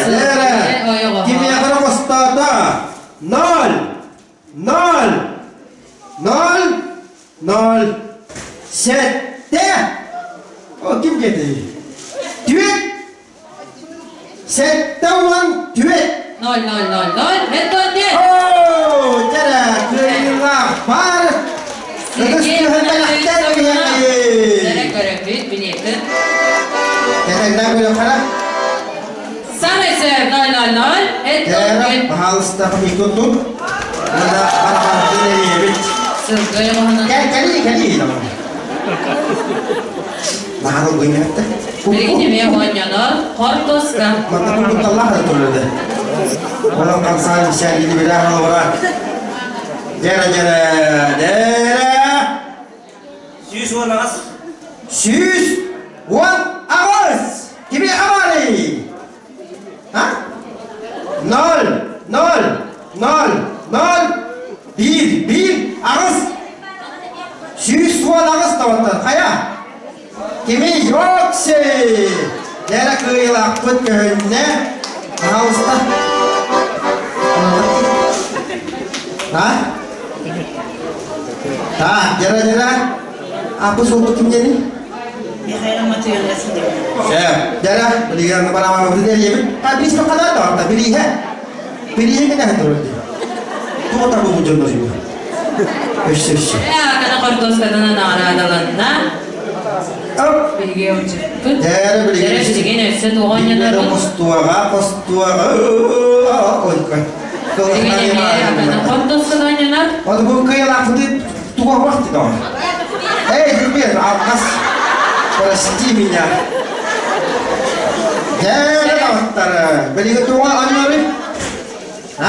Сылгы дьээрэ, ойоҕоһо. кимиэхэ эрэ хостоото. Ноль, ноль, ноль, ноль, сэттэ. О, ким диэтий? Түөрт, 74. 0 0 0 0 Методе. Оо, дьэрэ, кыайыылаах баар. Ытыс Сергей түһэн бэлэхтэр Сэрэ биһиэхэ. көрөбүт билиэтин. Кэтэгнэ көрөххөрө. Самый сэр 000 Дьэрэ, это пожалуйста, микутун. Мына барабантын эриэбит. Сылгы ойоҕоһунан. Кэл, кэлии, кэлии. Наһаа долгуйматта. Билигин эмиэ оонньонор хортуоска. Манна курдукталлаах да турады. Онон хамсаан исээн илибилээх олора. Дьэрэ дьэрэ дьэрэ. 118. 118! Кими амарый? А? Ноль, ноль, ноль, ноль, биир, биир, аҕыс. 118 тоҕоттон хайа? Кими Йокси! Дьэрэ кыайылаахпыт көһүннэ. Пожалуйста. А? Так, дьэрэ дьэрэ. Аппы суолбут ким диэни? Михаил Матвеевна Э, дьэрэ, билигин барамамы билиэбит. Та бис тохада да, билиһэ. Билиһэ кэнэ турар. Туга табу дьоннор Өссө өссө. Акана хортуоскатынан наҕараадаланна. Биһиги ылдьыппыт. Дьэрэ билигин. Дьэрэ билигин өссө туох оонньонорбут? Хостуоҕа, хостуоҕа, ой, Билигин эмиэ акана хортуоската оонньонор. Вот бу кыйалаахпыты туга вахты да. Эй, ребят, алкас, прости меня. Дьэрэ доҕоттор, билигин туга оонньоруй? А?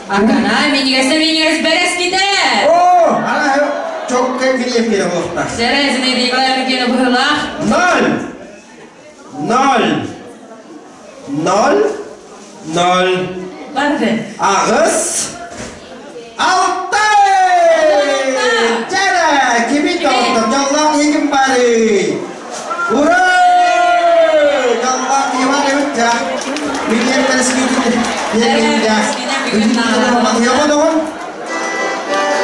Акана минигэсэ минигэс бэрэскитэ! О, ана чоккай кириэм кире буолуохтаах. Сэрэ Зинаида Николаевна киэнэ быһыылаах. Ноль! Ноль! Ноль! Ноль! Барды. Аҕыс! Алта! Дьэрэ! Кими тоҕоттор? Дьоллоох киһи барый? Ура! Дьоллоох киһи бар эбит дьэ. Билиэн бэрэскитин биэрбитин дьэ.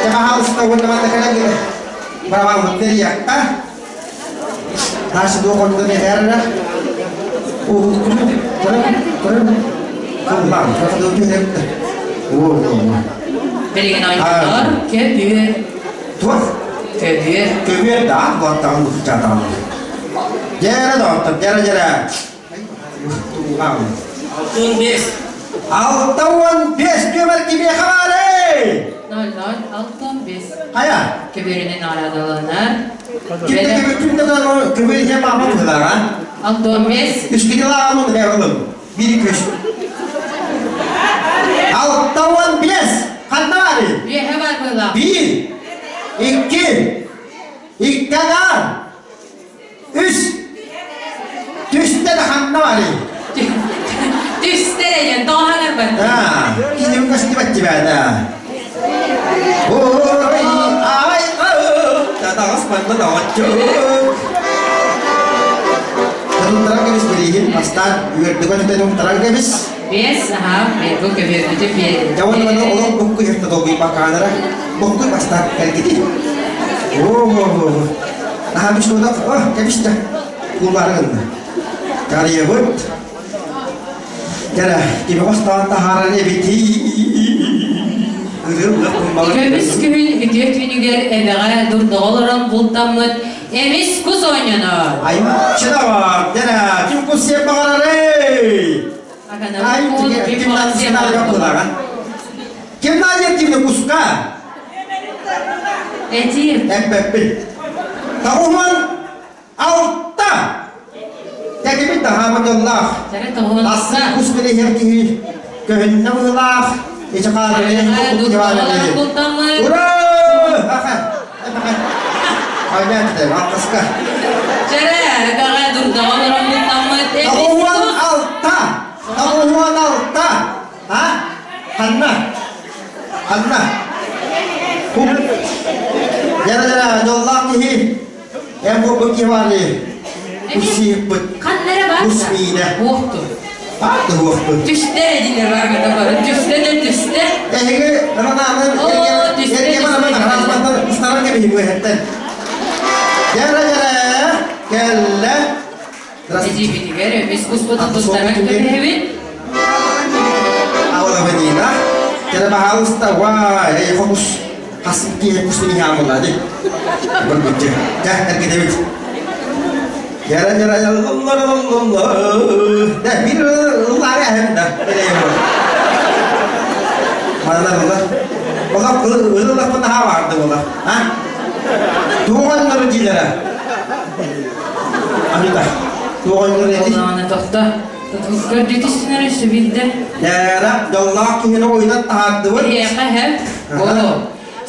Пожалуйста, уонна манна кэлэн барабаммыт тэрийэххэ. Наши двух он эрэ. Билигин оонньонор көбүөр. Туох? Көбүөр. Көбүөр да, буоттаҕын бухчаатаҕын. Дьэрэ доҕоттор, дьэрэ дьэрэ. 65. 65 нүөмэр кимиэхэ баарый? 00 65. Хайа? Көбүөрүнэн наҕараадаланар. Кимде кимде көбүөр иһэ маама быһылаҕа? 65. Үскитилааҕын оны ылым. Биир күс. 65! Ханна баарый? Үөһэ бар быһылаах. Биир, икки, икки аҥаар, үс. Түстэ да ханна барый? ребята? Ой, ай, таҕыс манна доҕоччук. Тутаран кэбис билигин бастаан үөрдүгэн тутаран кэбис. Бес, аха, бу көбүөрбүтү биэр. Дьэ уонна маны олох букку иһэртэ долгуйбаккаанара букку бастаан кэлгити. Оо, наһаа бүстуодах, о, кэбистэ. Куллаары гынна. Карьябыт. Кэрэ, кими хостоон таһаарар эбитий? Көмүс күһүн үтүө түүнүгэр эбэҕэ дурдаҕа олорон бултаммыт эмис кус оонньонор. Аймчыдавар, дэрэ, ким кус сиэн баҕарарый? Ай, ким Ким наадыйар кимне куска? Этиир. Эппэппин. Тоҕуһун алта. Тэкибит таһаама дьоллоох. Асын кус билиһэр киһи көһүннэ быһыылаах. Ичи Ура! Алтаска. Чэрэ, эбэҕэ дурдаҕа олорон бултаммыт. 96! 96! А? Ханна? Ханна? Дьара-дьара, дьоллоох киһи. Эн буолбут киһи баали. Кус сииппит. Ханна эрэ бар. Кус миинэ. Уохту. Баарды уохту. Түстэ дилер бар гата бары. Түстэ да түстэ. Эһиги рананын эргеман аман хараспаттан устаран кэбиһи үөһэттэн. Дьара-дьара, кэллэ. Эдьиийбитигэр эмис куспутун тустаран кэбиһэбит. Аула Нина, кere пожалуйста, вай, эй, фокус, хас киһи кус миниһаамыла ди. Быргыччы. Кэ, эргитебит. Яра яра яллаллалалла. Да, бир ыллаары әһем да. Манна була. Ола ылылаппын аха барды була. А? Туғаннары дилere. Анита. Туғаннары эти. Олааны тохто. Көрдү түстүнөр өссө билде. Яра, дьоллоох киһини ойунан таһаардыбыт. Эйиэхэ хэп. О.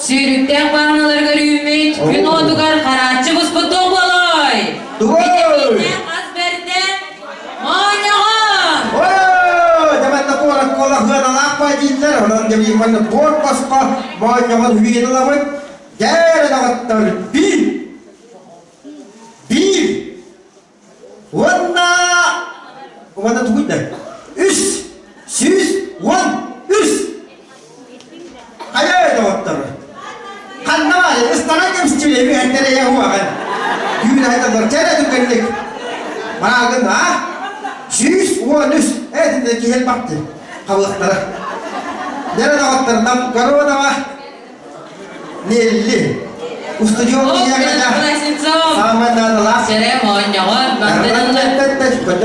Сүүрүктээх бааһыналарыгар үүммүт күн уотугар харааччы буспут туох буолуой? Тугуй? Битэмииннээх ас бэрдэ моонньоҕон! Ой, дэмэннэ куорат куола хыаналаах бай дииллэр, онон дэмииммэн буор босхо моонньоҕон үүйэн ылабыт. Дьээрэ доҕоттор, биир, биир, уонна уонна тугуй да 313. Хайа доҕоттор, ханна баар ыстара кэмсчиле үһэннэр эйэ хуаҕан. Түүн айталлар чэрэ түргэнник. Маагын а 113 этинде киһел бакты хабыахтара. Дэрэ доҕоттор нам коронава Нелли. Устудьуон О, киһиэхэ Кузнецов! саамай наадалаах. Сэрэ моонньоҕон бардын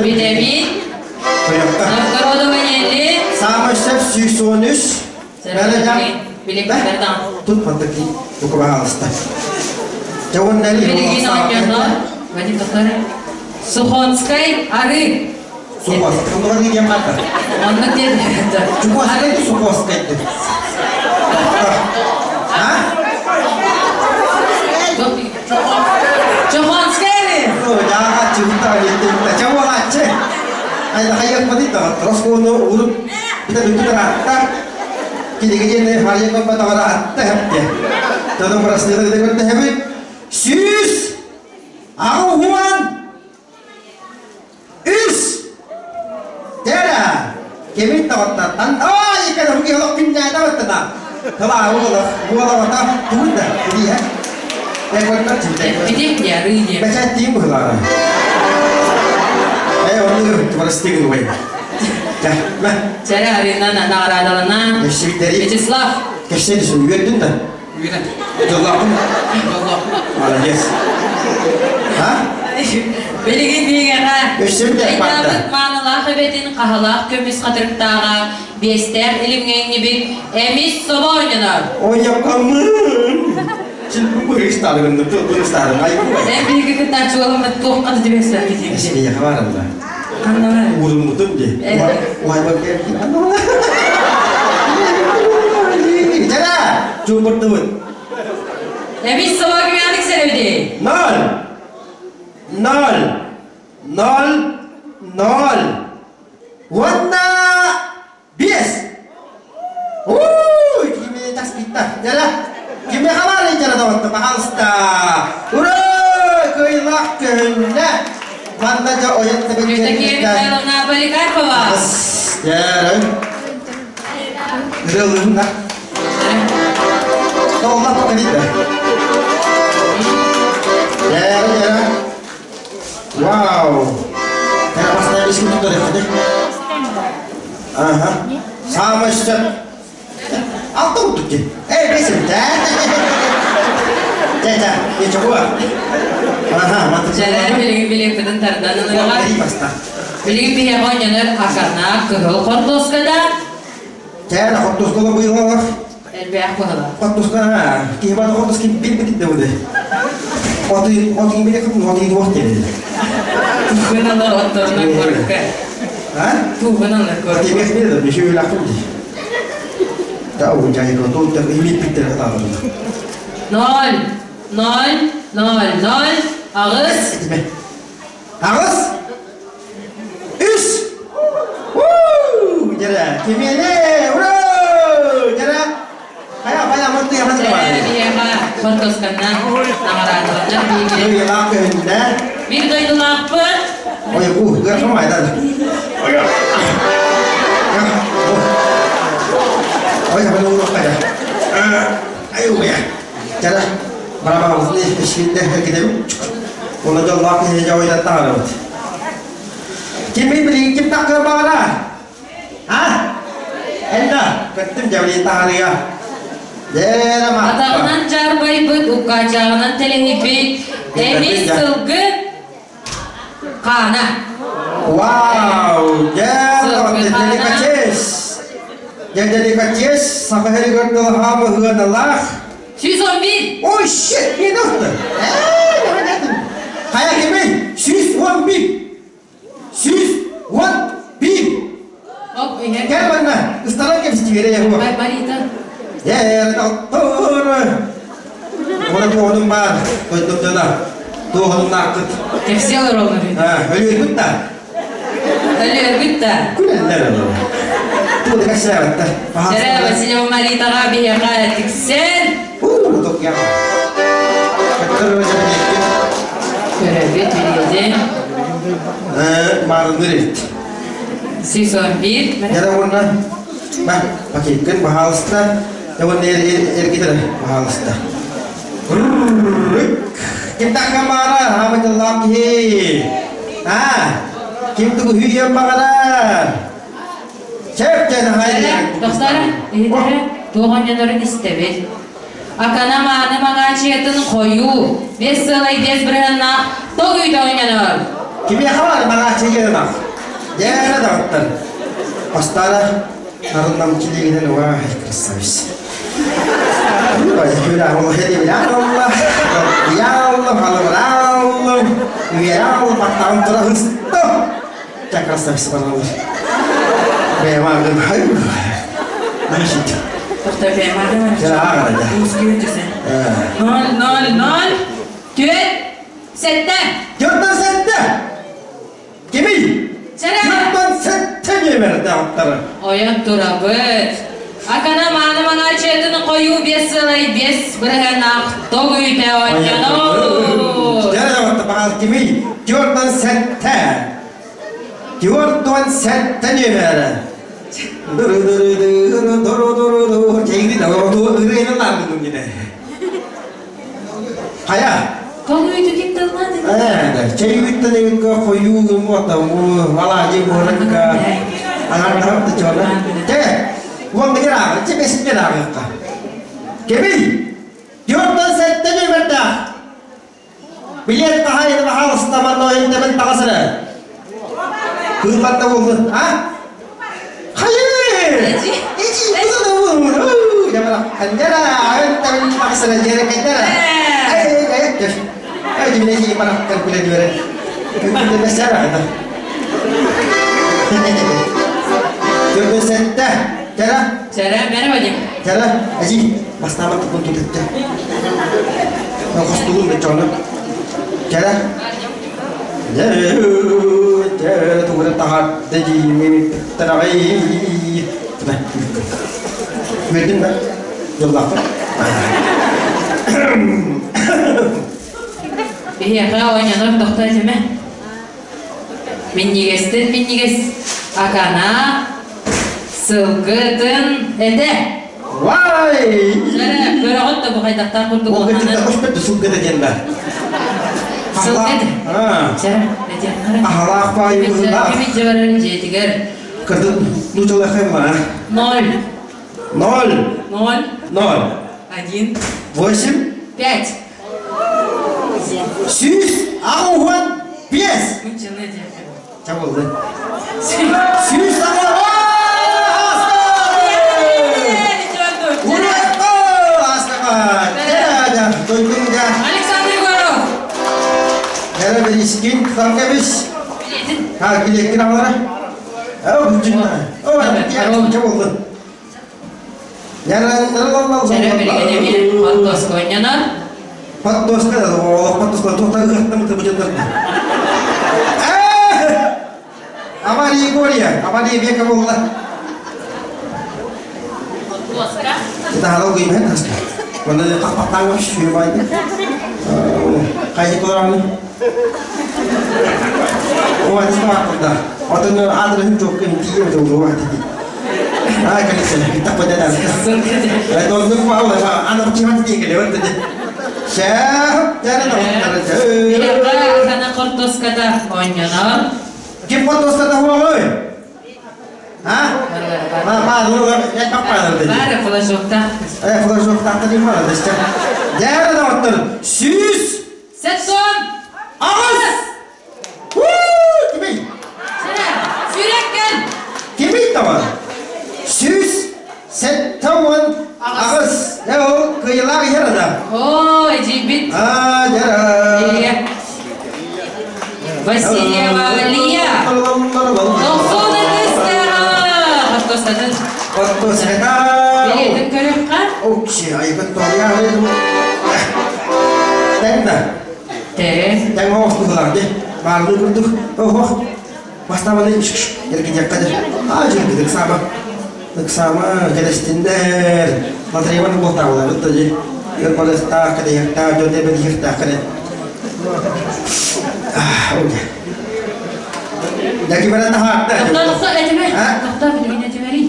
Битэмиин Новгородова Нелли Саамай сөп 113. Сэрэ Тут мантаки букубаалыста. Жауын нәли Билигин оонньонор Вадим Токтары Сухонскай ары. Сухос. Оннугар диэн барда. Оннук диэн. Чукоскай Сухоскай. А? Чохонскай ары. Жааға чыгытта леттен. Чауалачы. Айда хайяк бадит да. Роскону уруп бите бүтү таратта. Килигине харьяк батагара атта хепте. Тадым расныда көрдө хебит. 183. Тера. Кемит таҕаттан ай кere хуги олох күннээдэ баттана. Тыла уола уола бата тугунда билиэ. Текоттар чимте. Эппитим дии арыы диэн. Бэчээттиим быһылаара. Э оннугу тубарастыгын уй. Жа, мэ. Чэрэ арыынан наҕараадалана. Кэпсибиттери. Вячеслав. Кэпсээн үөрдүн да. Үөрэн. Дьоллоохпун. Дьоллоохпун. Молодец. А? Билигин биһиэхэ Өссө битэ барда. Айдаабыт маанылаах эбэтин хаһалаах көмүс хатырыктааҕа биэстээх илимҥэҥнибит эмис собо оонньонор. Ойоккаммын. Чилбу бу ыстаадым. Ай. Эн биһиги кыттааччыларыммыт туохха да түбэспэппит. Эсмияха баранда. Ханна бар? Ууруммутум ди. Уайбар кэлбит. Жара, чумбурдубут. Эмис собо кимээник сэрэбити? 0 0 0 0 Уонна 5. доҕотто, пожалуйста! Ура! Кыайыылаах көһүннэ! Манна дьэ ойон тэбин Евдокия Михайловна Поликарпова. Дьэ, ырыалыһын да. Тоҕоллах покалита. Дьэ, дьэ. Вау! Кара бастаан искин тутар эххэ Ага. Самый сөп. Алта курдук дии. Эй, бэсим. Дэ, дэ, чего? Ага, мантык. Дьэ, билигин билиэппитин тардан ылыаҕа. Билигин биһиэхэ оонньонор акана кыһыл хортуоскада. Чэ, хортуоскала быйылалар. Элбэх быһыла. Хортуоска, киһи бары хортуоска билбит да буде. Оты, оты биле кым, оты туох диэн. Тугун алар отторунан көрүккэ. А? Тугун алар көрүккэ. Оты бес биле да, еще үлахым ди. Да, у жай ko, то имит биттер хаталар. 0 0 0 0 8. Аҕыс! Үс! Уу! Дьэрэ, кимиэнэ! Ура! Дьэрэ! Хайа, хайа, мантый ханна бар? Биһиэхэ хортуосканнан наҕараадаланар биһиги. Ыйылаах көһүннэ. Биир дойдулаахпыт. Ой, уу, ыархан майдан. Ой, хабан уурах кайа. Ай, уя. Дьэрэ, барабаабытын эшкинде кидэбит. Оны дьоллоох киһи дьоҕуйдан таҕарабыт. Кими билигин ким таккыа баҕара? А? Энда, көттүм дьабылыйын таһарыга. Дээрэ мааппа. Атаҕынан дьаарбайбыт, уккаачааҕынан тэлэһийбит, эмис сылгы хаана. Вау! Дьэ, деликатес! Дьэ, деликатес, саха сиригэр дылаһаабы ыаналаах. 111! Ой, shit, не нужно! Хайа кимий? 111! 111! Кэл манна, ыстаран кэбистиэрэ яһуа. Марита. Ээ, доктор! Уона туоһунум баар, дойдум дьоно. Туоһуннаахпыт. Кэпсиэл ровно. Өлүөрбүт да. Өлүөрбүт да. Күлэллэр олор. Тугу да кэпсээбэттэр. Дьэрэ Васильева Маритаҕа биһиэхэ тиксэн. Уу, токуйаҕа. Көрөбүт билиэти. Маарынныр эбит. 111. Дьэрэ уонна пакеккын баһаалыста. Уонна эргитэр баһаалыста. Ким такка маара, хаама дьыллаах киһи. А, ким тугу хүүйэн баҕарар. Чэп дьэн хайдыгын. Тохтара, иһитэрэ, туох онньонорун истэбит. Акана мааны маҥаачыйатын хойуу, бес сыалай бес бырыһаннаах тог үйдө оонньонор. Кимиэхэ бар маҥаачыйа Дьээрэ даҕыттар. Бастаара нарыннам килиигинэн уа красавица. Красавица баралар. Бэйэмаардым хай. Значит. Тоқта бэйэмаардым. Ноль, ноль, ноль, түөрт, сэттэ. Төрттөн сэттэ. Кимий? Төрттөн сэттэ нүөмэрдээх аттары. Ойон турабыт. Акана мааны маҥаачыйатын хойуу биэс сылай биэс бырыһыаннаах тоҥ үүтэ оонньоно. Дьэ, баҕар кимий? 47. 47 нүөмэрэ. Хайа? Тоҥ үүтү ким тыллаады? Чэй үүттэн эбиккэ хойуу гыммата алаадьы буоракка аҥардаһым да чола. Те, уон дигер ааҕы, че бэсиннер ааҕыахха. Кемий? 47 нүөмэрдээх. Билиэт хаһаайына баһаалыста манна ойон тэбэн таҕыс эрэ. Кыыллар да буоллун, а? Хайы! Ичи, кызы да буоллун. Ханнара, ойон тэбэн таҕыс эрэ, дьиэрэкэйдэрэ. Эй, эй, эй, эй, дьүнэйи барахтар күлэ дүөрэ. Күлэ бэсээр аҕына. Төрдө сэттэ. Кэрэ. Сэрэ, мэрэ Вадим. Кэрэ, эжи, бастаабат туппун тутутте. Хостугун бечону. Кэрэ. Тугура тахар дедиими тарагай. Үөрдүн да? Жоллаахпын. Биһиэхэ оонньонор тохтоо этимэ. Минньигэстэн минньигэс акана сылгытын этэ. Вай! Эрэ, көрөҕүт да бу хайдахтаах курдук Ол улаханын. кытта сылгыта диэн баар. Сылгы. Чара, этиэххэ. Ахалаах баайы быһыылаах. Кимит дьабарарын дьиэтигэр. Кырдын нуучалахай ма. Ноль. Ноль. Ноль. Ноль. Один. Восемь. Пять. 185. Мученый диэххэ. Ча болды. 185. Александр Егоров. Кэрэ билискин тутан кэбис. Ha билиэккин алара. Оо күчүнна. Оо ча болды. Чэрэ билигин эмиэ хортуоска оонньонор. Поддоска да олох поддоска туохтан ыһыктамыт бу Авария Егория, авария века буолла. Хортуоска. Это халал гыймэн таста. Онно қақпақтан сүйе байды. Қайсы колораны? О, это баақылда. Отын адресин жоқ кем тием жолду вакыт. А, конечно, так подадас. Это он ну ана чимат тиге вот это. Шәп, тәрі Биһиэхэ акана хортуоската оонньонор. Ким хортуоската хуоҕой? А? Ма, ма, ну, я папа Бары флажоктаах. Э, флажоктаахта дим бара десте. Дәрі доғыттыр. Сүүс Сетсон! ағыз! Кимий? Сэрэ, сүүрэккэн! Кимий табар? 178. Э, ол кыйылаах иһэр да. О, эдьиийбит. А, дәрі. Лия. Васильева Лия. Тохсон ытыстара. Хортуоскатын. Хортуоската. Билиэтин көрүөххэ. Окчи, айгын тоя Тэнда. Тэ. Тэн оохтулар де. Баарлы курдук. Охох. Бастаманы еркин яккадыр. А, жиргидик сама. Ыксама келестиндер. Латырыйбан болтаалар бытты. Ер балыста кадыякта, жөте бедихта каде. А, окей. Яки барата хакта. Тохтоо, тохтоо, этимэ. Тохтоо, билигин этимэрий.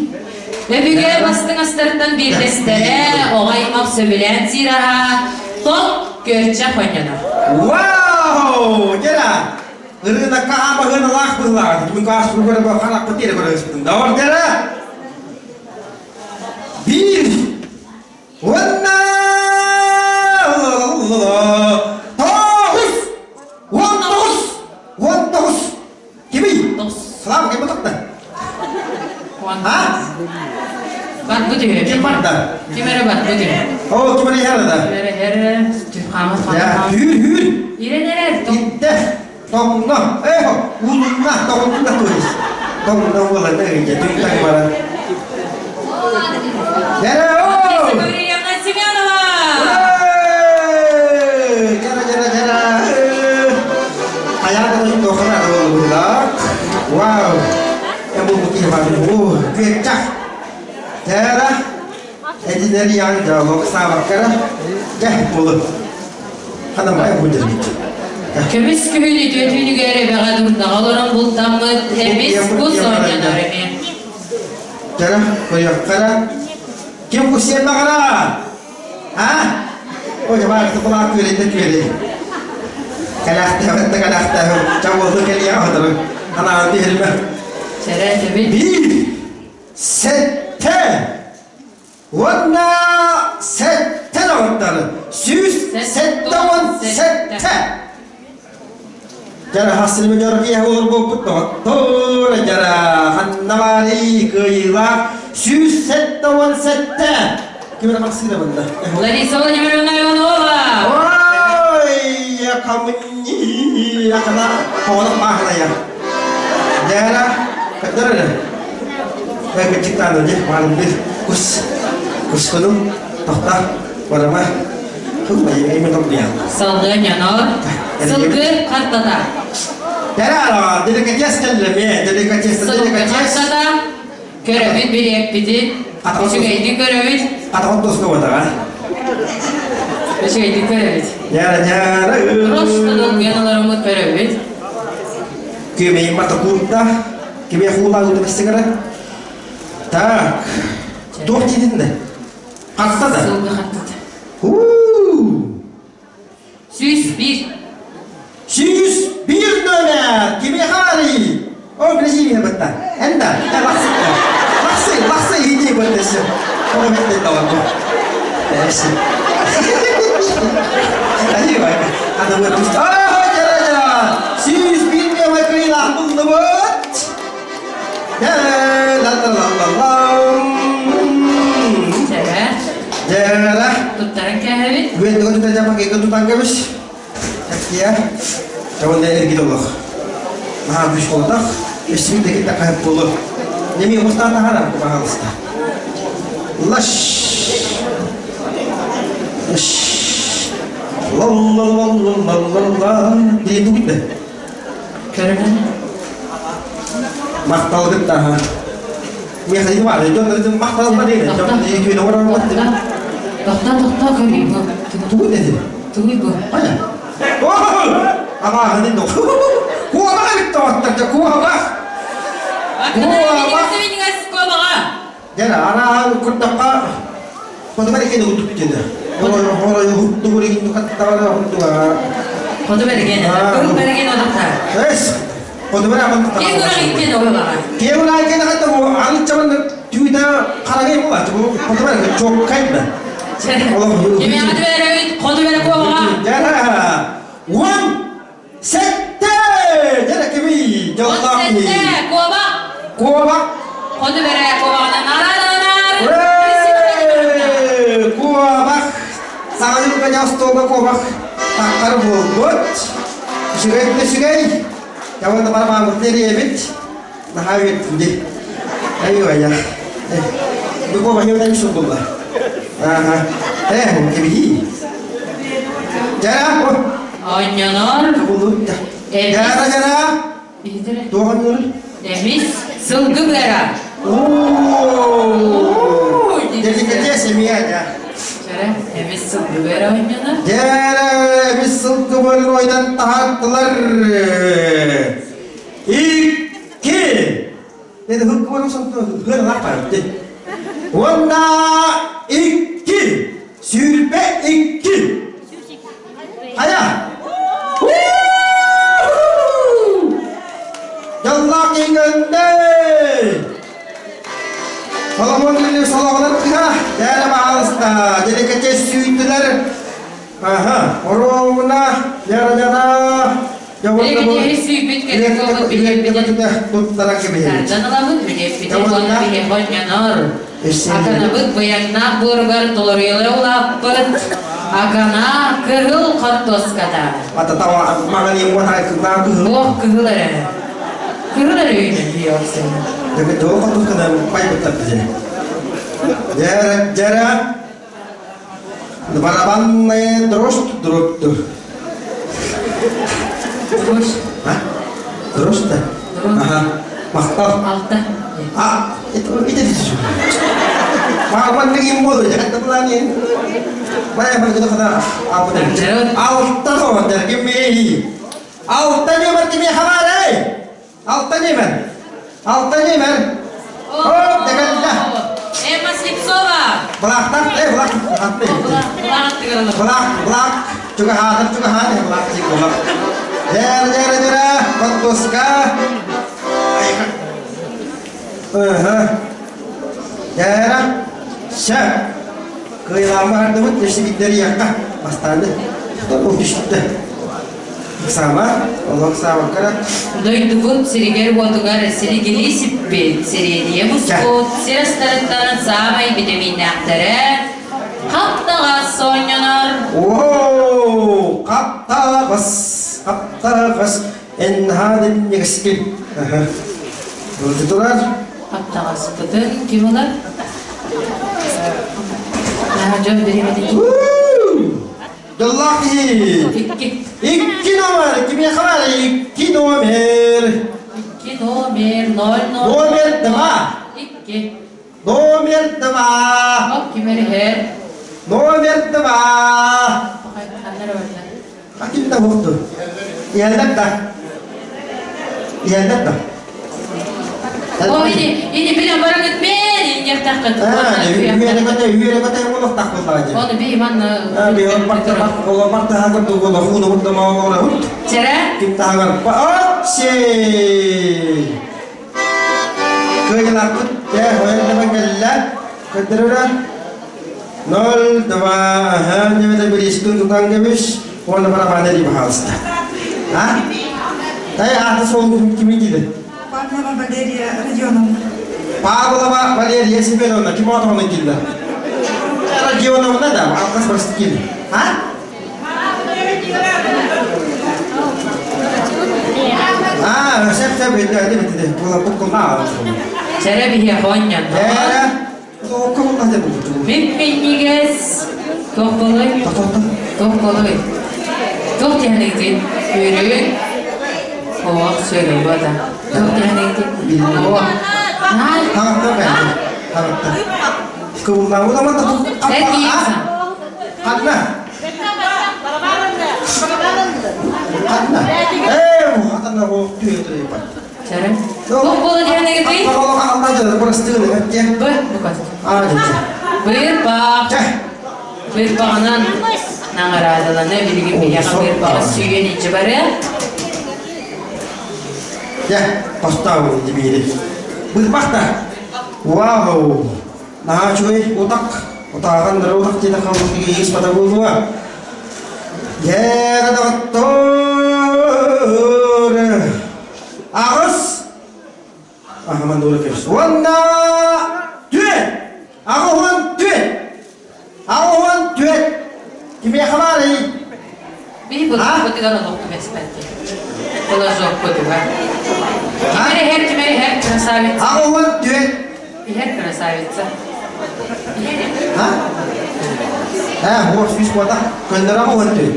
Өбүгэ бастыҥ астарыттан биирдэстэрэ, оҕо аймах сөбүлээн сиир аһа, тоҥ күөрчэх оонньонор. Вау! Дера! Ырыынакка аамаһыналаах быһылаах. Мин каас көрө харахпыт тиэрэ көрө Давар дера! Биир! Уонна! Тоҕус! 19! 19! Кимий? Слава, ким тохта? А? Барбыт үһү. Ким барда? Ким эрэ барбыт үһү. О, ким эрэ ярада? Ким эрэ эрэ хаамат Я, хаамат. хүр хүр. Ирен эрэр. Иттэ, тоҥно, эхо, улунна, тоҥна туис. Тоҥно буола тыгыйа, түнтэн баран. Дера, о! Гаврильевна Семенова! Дера, дера, дера. Хайаатан тохана буолла. Вау! Эбу бути бар. О, күөччэх. Дера. Эдинери ян жолок сабаккара. Дэ болу. Хана бай бу дер. Көмүс күһүн үтүө түүнүгэр эбэҕэ дурдаҕа олорон бултаммыт эмис кус оонньонор эмиэ. Дера, көрүөххара. Ким кусиэн баҕара? А? Ой, баар тупалаах күөлэйдэ күөлэй. Кэлээхтээбэт да кэлээхтээбэт. Чабуолу кэлиэ аһатырын. Анаан биһирмэ. Чэрэ төбүт. Биир, сэттэ, уонна сэттэ доҕоттор. 177. Дьара хасыры дьоргия олор буолбут доҕоттор. Дьара ханна баарый кыайыылаах 177. Ким эрэ махсыыра бында. Лариса Владимировна Иванова! Ой, я камни, я кана хоонок маахлая. Дьара, каддара. Э, кычыктааны же, маалым бир кус. Кускуну, тохта, барама. Хылма, эме томдуя. Салгы оонньонор. Сылгы хартата. Дьара, деликатес кэллэме, деликатес, Сылгы деликатес. хартата. Көрөбүт билиэппитин. Үчүгэйдик көрөбүт. Атаҕын тоска батаға. Үчүгэйдик көрөбүт. Дьара дьара. Просто долгуйан олороммут көрөбүт. Күөмэйим бата куурда. Кимиэ хуулаа ыытып Так. Туох диэтин да? Хатта да? Сылгы хаттыта. Уу! 101. 101 номер! Кимиэхэ барый? О, билесиң бытта. Энда, лахсы. Лахсы, лахсы иди быттасы. О, бетте талабы. Эши. Ай, бай. Ана вот. А, жара жара. 101 номер кыйла булдубут. La la la la la. Чэрэ. Жара. Туттаран кээһэбит. Үөн тугу тута жапа кеге тутан кэбис. Такия. Жабында эргит олох. Наһаа күс болотах. Өссүн декит такайып болу. Неме устан тахарам, пожалуйста. Лаш. Лаш. Ла ла ла ла ла ла ла. Дии тугут Көрүнэн. Махталгыт таха. Михаил бар, дьон махтал бар дейdi. Дьон үйүнө орон Тохто, тохто, көрүй бу. Тугу деди? Тугуй бу? Ая. Ама ханин до. Куаба битте оттар, куаба. Куаба. Дера ара курдакка Хоту берген утуп деді. Хоро хоро хутtu гуригин каттавара хутtu. Хоту берген. Көрүк берген одуктар. Эс. Хоту бер аман. Кем көрөк иккен ойлага. Кем лайкен хатта бу алычаман түйдө карагай була. Бу хоту бер чок кайда. Кем ягы беребит, хоту бер куабага. Жара. 17. Жара кеми жолдак. 17 куаба. Куаба. Хоту бер куабага нарар. Куабак. Саңа канястога куабак. Таккар болбут. Үчүгэй үчүгэй. Яванда бар мамыт неребит. Нахавит ди. Айва я. Бу куабак юдан шул Ага. Э, кеби. Жара. Ойнонор. Жара, жара. Туған Эмис сылгы бара. Оо! Деликатес семья, да. Жара, эмис сылгы бара ойнонор. Жара, эмис сылгы бара ойдан тахаттылар. Икки. Dedi hıkkı var olsun, hır lapar. Onda икки. Сүрбе икки. Haya. Яллах ингенде. Соломон билли солоғлар кыха, дәрі бағалыста, делекете сүйттілер. Аха, оруна, яра-яра. Делекете сүйбүт керек болуп билебит. Туттара кебе. Тардан билебит, оны бихе хоннонор. Аканабыт быяңна бургар толоруйлы улаппыт. Акана кырыл картоскада. Ата тава маған ең вата кызна кызыл. Ох, кызыл эре. Кырыл эре үйүнө бийоксен. Деге доо картоскада пай буттап бизе. Жара, жара. Барабанная дрожь дропту. Дрожь? А? Дрожь да? Ага. Мактал. Алта. А, это это это. Маған им болду, жакта булани. Бая бар гыда када апы. Алта тоотар кими. Алта немер кими хабар эй. Алта немер. Алта немер. Оп, дегенде. Эмма Слепцова. Булактар, эй, булак, булак, булак. Чуга хатыр, чуга хатыр, булак, чик булак. Жер, жер, жер, подпуска. Ага. Жара. Ша. Кыйлама ардыбыт, ешігіттері яққа. Бастанды. Ол түшті. Сама, олық сама кара. Дойдубут сиригер уотугар сиригили сиппит, сиредие мускут, сирастарыттан самай витаминнахтары, хаптаға соннонор. О, қаптағыс, қаптағыс, энхадын негізген. Өті тұрар. Қаптағас бұтын кем олар? Жон беремеді. Дуллахи. Икки. Икки номер, киме хабар, икки номер. Икки номер, ноль, ноль. Номер два. Икки. Номер два. Оп, кимери хер. Номер 2. Ким да буолту? Иһэллэр да. Иһэллэр да. О, ини, ини билэн бараҥыт мен, инньэхтэххит. Үөрэ-көтө, үөрэ-көтө олохтахпыт Оны би манна Би он барта ол барта хагыр дугула хуну худда маолора хут. Чэрэ? Ким тагар Апсе! Кыйылаппыт, те хойын да кэллэ. Көдөрөрө 0 2 аха немede биристин тутан кебиш уонна барабана дии баһаалыста. А? Тай ааты суолу кими диде? Павлова Валерия Родионовна. Павлова Валерия Семеновна ким отоҕун килла? Родионовна да, алгас барсты кил. А? А, сөп сөп өйдө битти. Була буккулма. Чэрэ биһиэхэ онньонно. Мип-минньигэс туох буолуой? Туох буолуой? Туох диэхэнэгитий? Үөрүү? Оох, сүөрүү да. Туох диэхэнэгитий? Оо. Эн киирсэн. Ханна? Ханна? Ээ, хатана бу түйе Чэрэ. Туох буола диэхэнэгитий? Бы, бука. Быырпах. Быырпаҕынан наҕараадалана билигин биһиэхэ быырпаҕы сүүйэн иччи барыа. Дьэ, поставил дибири. Быырпах да. Вау! Наһаа үчүгэй утак. Утааҕан нары утак диэтэ халлыгы ис бата буолуо. Дьэ, доҕоттор! Аҕыс! Аһаман дура кэбис. Уонна түөт! Аҕыһуон түөт! Аҕыһуон түөт! Кимиэхэ баарый? Биһи былаахпытыгар олох түбэспэттик. Философпутугар. Кимэр иһэр, кимэр иһэр, красавица. Аҕыһуон түөт! Иһэр красавица. А? Э, уох сүүс куота. Көннөрө аҕыһуон түөт.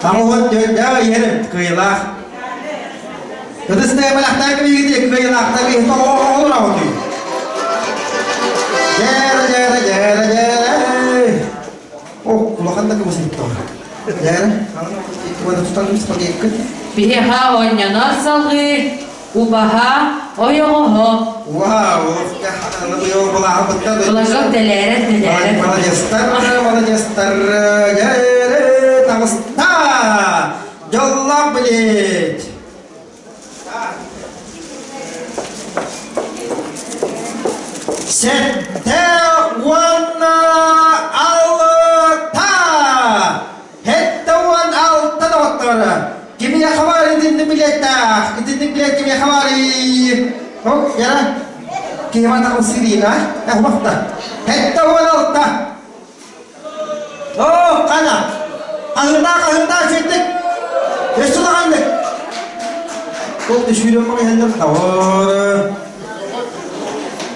Аҕыһуон түөт, дьэ, иһэрим, кыайылаах. Ытыстыга бэлэхтээх кэбиһиити кыайылаахтар иһит оҕолор Дьээрэ, дьээрэ, дьээрэ, дьээрэ. О, улахан да кыбысыттар. Дьээрэ, аны тутан спагетти. Биһиэхэ оонньонор салгыы, убаһа, ойоҕоһо. Вау, аны быйыл былааһы Флажок тэлээрэр, тэлээрэр. Молодецтар, молодецтар, дьээрэ, таҕыста! Дьоллоох билиэт! 76! 76 доҕотторо! Кимиэхэ баар итинник билиэттээх? Итинник билиэт кимиэхэ баарый? Хоп, яра. Киһи матаҕын сириина. Э, хубахта. 76! Оо, хана! Аһындаах, аһындаах үчүгдик! Өссө улаханнык! Ол түшүүрэн маҕайһаннар тавар.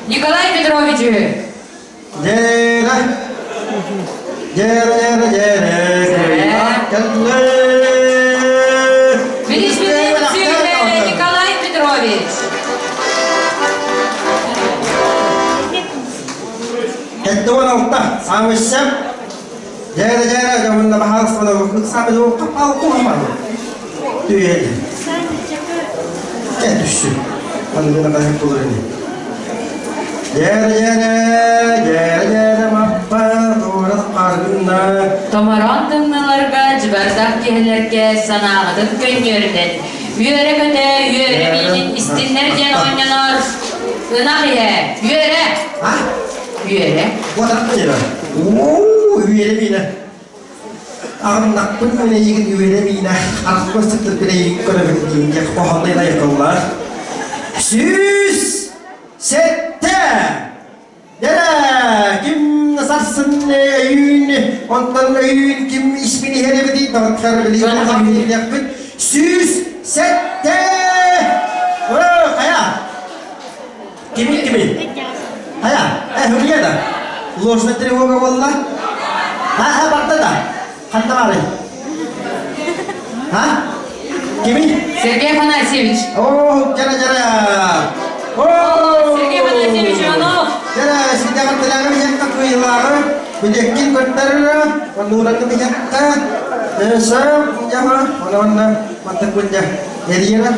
Николай Петрович үһү. Дьээрэ! Дьээрэ, дьээрэ, дьээрэ! Кэллэ! Николай Петрович! 76 Саамыссам дьээрэ дьээрэ дьомунна баһаарыстыбана ыксаабы хаппал куһаман түйэли э түссү аныгына кайып булар ини дьээрэ дьээрэ дьээрэ дьээрэ маппа туора харгынна Томороон тымныыларга дьыбардаах киһилэргэ санааҕытын көнньүөрдэн, үөрэ-көтө, үөрэ миинин истиннэр диэн оонньонор ынах иһэ, үөрэ! А? Үөрэ. Уотарпын Уу, үөрэ миинэ. Аҕыннахпын мин эйигин үөрэ миинэ. Арахпын сыттырбын эйигин көрөбүн диэн диэх хоһоонной лайыкыллар. 107! Дэрэ, ким сарсын өйүүн, онтон өйүүн ким испин иһэр эбитий, доҕоттор билигин 107! Оо, хайа? Кими кими? Хайа, э, Хөрүйэ да? Ложная тревога буолла? Ха, ха, барда да? Ханна баарый? Ха? Кими? Сергей Афанасьевич. О, жара жара. О! Сергей Афанасьевич Иванов. Жара, сидяган теләгем якка кыйлары. Билиэккин көрдөрөрө, оннуураны биһэккэ, сөп, дьаха, онон мантан күннэ эрийэрэ.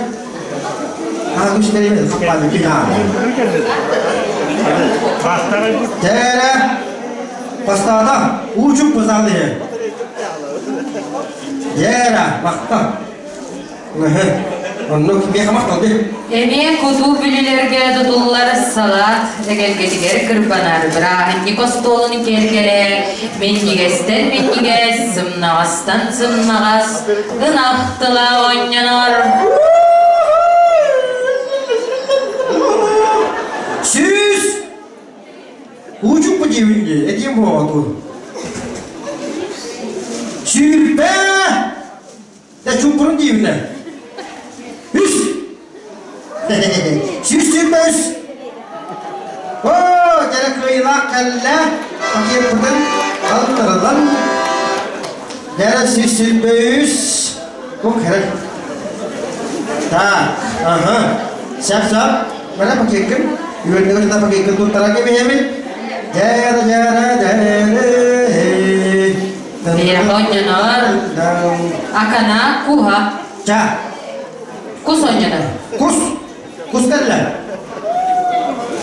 Тээрэ, бастаата, уучук базалы. Дьээрэ, махта. Оннук миэхэ махтал дии. Эмиэ кутуу бүлүүлэргэ тутуллар салаат эгэлгэтигэр кырбанар бырааһынньык остуолун киэргэлэ минньигэстэн минньигэс, сымнаҕастан сымнаҕас ынах тыла оонньонор. Сүүс! Уучукку диэбин дии, этиэм буоҕа Сүүрбэ! Дэ чуҥкурун диибинэ. Үс! 123! Оо, дьэрэ кыайыылаах кэллэ. Пакеппытын алтарылан. Дьэрэ 123. Бу кэрэ. Так, ага. Сап-сап. Mana пакеккин. Үөрдүгүн да пакеккин туттаран кэбиһэбин. Дьэрэ, дьэрэ, дьэрэ. Биһиэхэ онньонор Акана куһа. Ча. Кус онньонор. Кус. Кус кэллэ.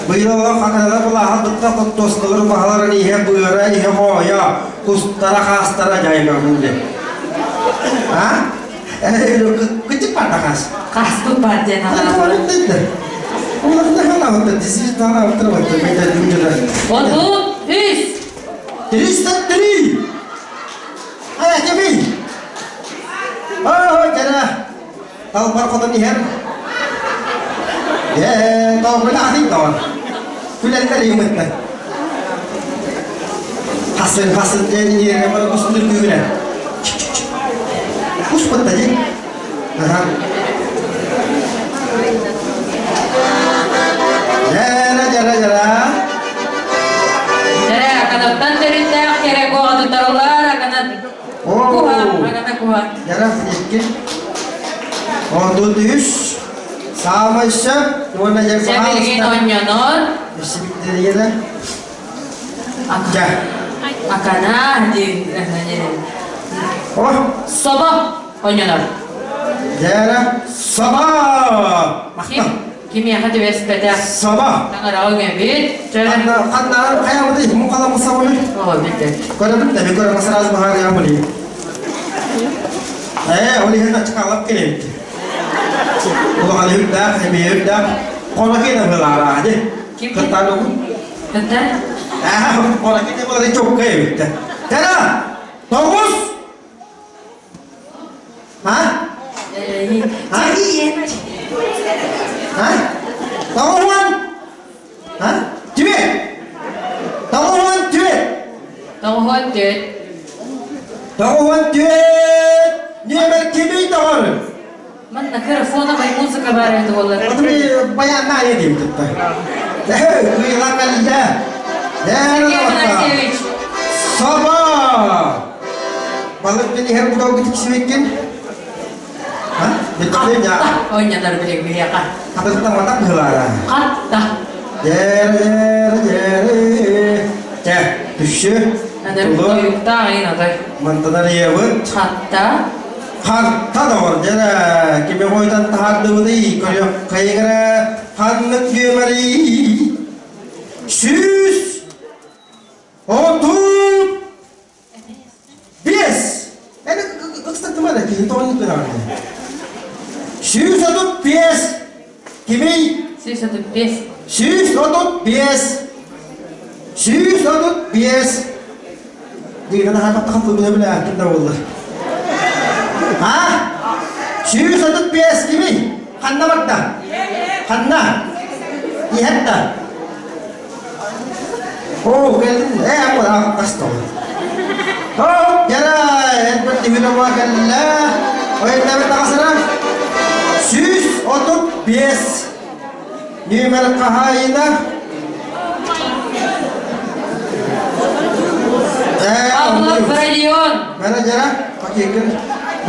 Быйыл хаканалар былааһа тутта хоттуосталар баһаларын иһэ быара иһэ хоойо кустара хаастара дьайыҥа А? Кытык барда хаас. Хаспыт бар диэн 33. 303! Хайа кимий? Ой, кэрэ! Талбар хотон иһэр. Ээ, тоҕо атын тоҕо. Күлэллэр иһиммиттэр. Хасын, хасын диэн иһэрэ бары кустун күүрэ. Куспутта дии. Аха. Дьара, дьара, дьара. Дьэрэ, аканаттан төрүттээх кэрэ куоҕатытарылар, аканат куһа, акана куһа. Дьара, икки. 33. Саамай сөп. Уонна дьэ, Сэмилигин онньонор. Сибиктэрийэлэ. Дьэ. Акана, Собо. Онньонор. Дьээрэ, саба! Махтал. Кимиэхэ түбэспэтэх. Саба! Таҥараҕа үҥэбит. Ханна, ханна, хайабыты, мукала мусабыны. Оо, билбэт. Көрөбүт да, көрө сразу баһаарыйа були. Ээ, ол иһин ачыкалап келебит. Улахан үрдээх, эмиэ үрдээх. Хоно киэнэ быһылаара, дии. Ким? Кыттан угун. Кыттан? Ээ, хоно киэнэ буолары чокка эбиттэ. Тара! Тоҕус! А? А? А? Тоҕуһуон? А? Түбэт! Тоҕуһуон түбэт! 94. 94! Нүөмэр кимий доҕор? Манна кыра фоновая музыка баар эбит буоллар. Баянна айа диэбит тутта. Кыйылан кэллэ. Сергей Афанасьевич. Саба! Балык мен иһэр будалгы тиксибиккин. А? Битте я. Ойнанар билек биһиэхэ. Хатыртаматак быһылаара. Хатта. Дэр дэр дэр. Чэ, түшшү. Анар тойуктаах ин отой. Мантанар иебыт. Хатта. Харта доҕор, дьэрэ, кими хойутан таһаардыбытый, көрүөх хайыгара ханнык нүөмэрий? 135! Эни ыксаттыма да киһи тоҕо гынаҕын 135! Кимий? 135. 135! 135! Дигинэн аһаатахха тылбына билээхпин да буоллар. А? 135 кимий? Ханна барда? Ханна? Иһэр да? Оо, кэллин. Ээ, амма астал. Оо, яра, элбэх тимир кэллэ. Ойнабыт таҕасара. 135. Нүөмэр хаһаайына Павлов Родион. Менеджера, пакекин.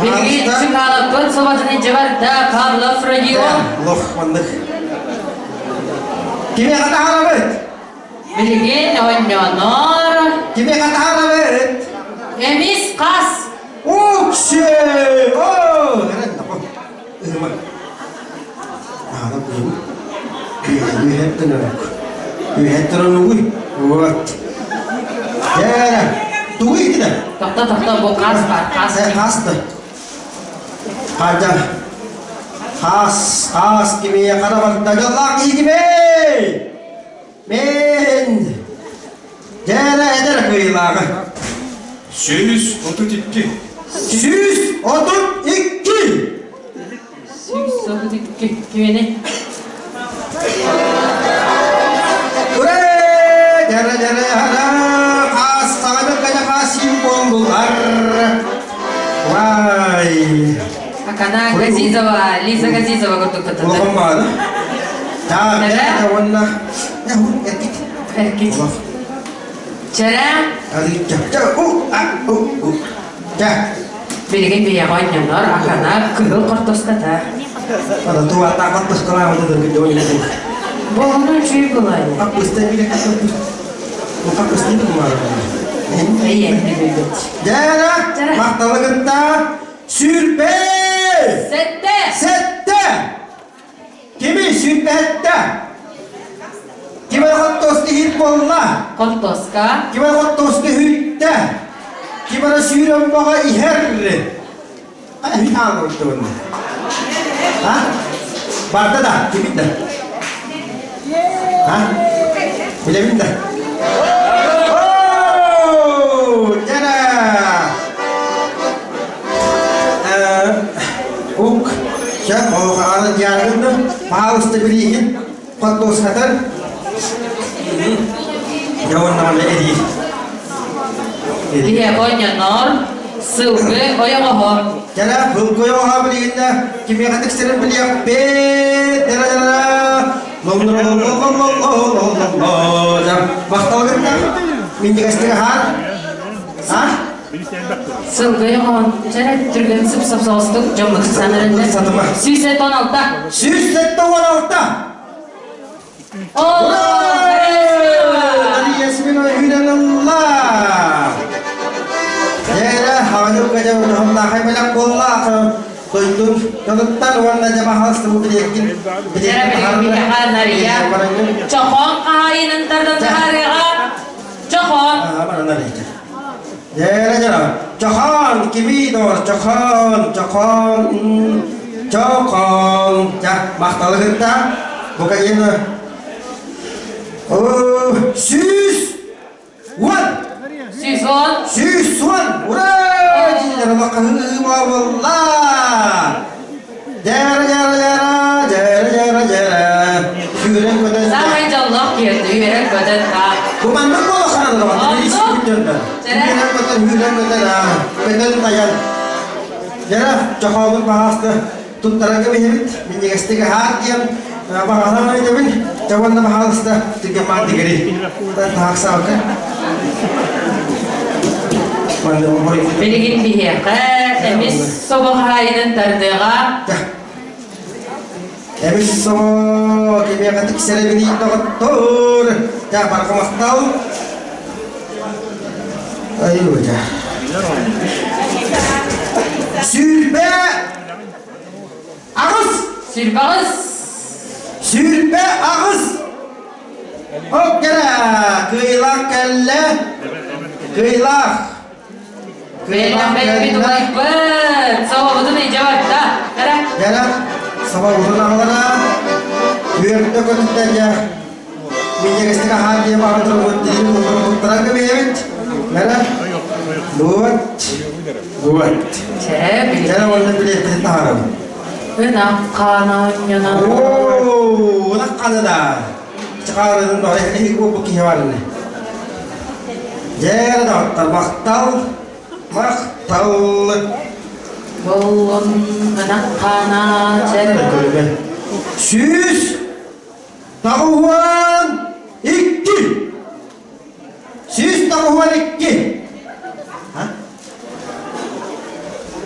Билигин Чыкалаппыт соботун дьыбарда Павлов Родион. Лох маннык. Кими хатаһарабыт? Билигин онньонор. Кими хатаһарабыт? хас. Уксе! О! Ыма. Аана буйу. Үһэттэн өрөк. Үһэттэн өрөк. Вот. Дээрэ. Тугу итинэ? Тохто, тохто, бу хас бар, хас. Хас да. Хада. Хас, хас кими хара барда дьоллаах киһи кимий? Мен. Дээрэ эдэр кыйылааҕы. 132. 132! 132 кимини? Ура! Дәрэ дәрэ хара хас саҕаны кана хасим боллулар. Вай! Акана Газизова, Лиза Газизова курдук татата. Улахан баары. Так, дәрэ уонна эркит. Эркит. Чэрэ. Билигин биһиэхэ оонньонор Акана кыһыл хортуоската. Буолуну үчүгэй буолаайы. Дьээрэ, махталы кытта сүүрбэ! Сэттэ! Сэттэ! Кими сүүрбэһэттэ? Ким хортуоска иһит буолла? Хортуоска. Ким хортуоска үһүттэ? Ким ара сүүрэн баҕа иһэр? Аан олордубун. А? Барда да, кимин да? А? Билэбин да? Оо, дьара! Ук, сөп, олохааны диагнозы, паалысты билиихин, хортуоскатын, дьэ эрии. Биһиэхэ оонньонор, сылгы ойоҕоһо. Кэлэ, сылгы ойоҕоһо билигиннэ кимиэхэ тиксэрин билиэхпит. Дара-дара. Махтал гынна. Минньигэстик аһаан. А? Сылгы ойоҕоһун чэрэ түргэн сып-сап соҕустук дьоммутун санарыннар. 176. 176! Чохон хаһайынын тардан таһаарыаҕа. Чохон. Чохон, кими дор, чохон, чохон, чохон. Махталыгытта, букайын 110! 110! 110! Ура! Буолла! Дьара, дьара, дьара, дьара, дьара, дьара. Сүүрэн көтөн. Саамай дьоллоох киһи үөрэн көтөн аа. Бу маннык буола харанар Үөрэн көтөн, үөрэн көтөн, көтөн тайан. Дьара, чохообут баһаасты туттарарга биһибит минньигэстик аһаар диэн баҕалаан ыйдабын дьэ уонна баһаалыста түргэн маан дигери таһааксаабыта Билигин биһиэхэ эмис собо хаһаайынын тардыаҕа. Эмис собо кимиэхэ тиксэрэ билии доҕоттор. Дьэ барҕа махтал. Айуу дьэ. 28! 28! 28! Оп кэлэ! Кыйлаах кэллэ! Кыйлаах! Кыйлаах кэллэ! Убайбыт! Собобутун илдьэ барда! Кэрэ! Кэрэ! Собобутун аҕалара! Үөрдэ көтүттэ дьэ! Минньигэстик аһаан диэн баҕа турбут диин туттаран кэбиһэбит. Мэрэ? Вот. Вот. Чэ, уонна билиэттин таһаарабын. Ынах хаана онньоно. Оо, ынах хаана да. Чахаарыдын да эһиги бу киһи бар ини. Дьэ, доҕоттор, махтал, махтал. Боллун ынах хаана чэ. 192! 192!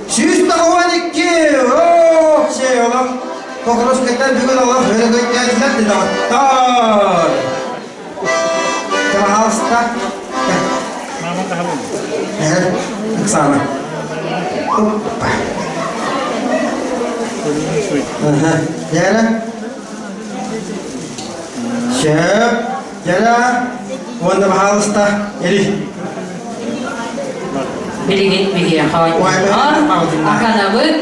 192! Оо, все, олох Покровскайтан бүгүн олох өрөгөйдөөтүлэр да доҕоттор! Пожалуйста. Оксана. Оппа. Ага. Дьэрэ. Сөп. Дьэрэ. Уонна баһаалыста. Эри. Билигин биһиэхэ Аканабыт.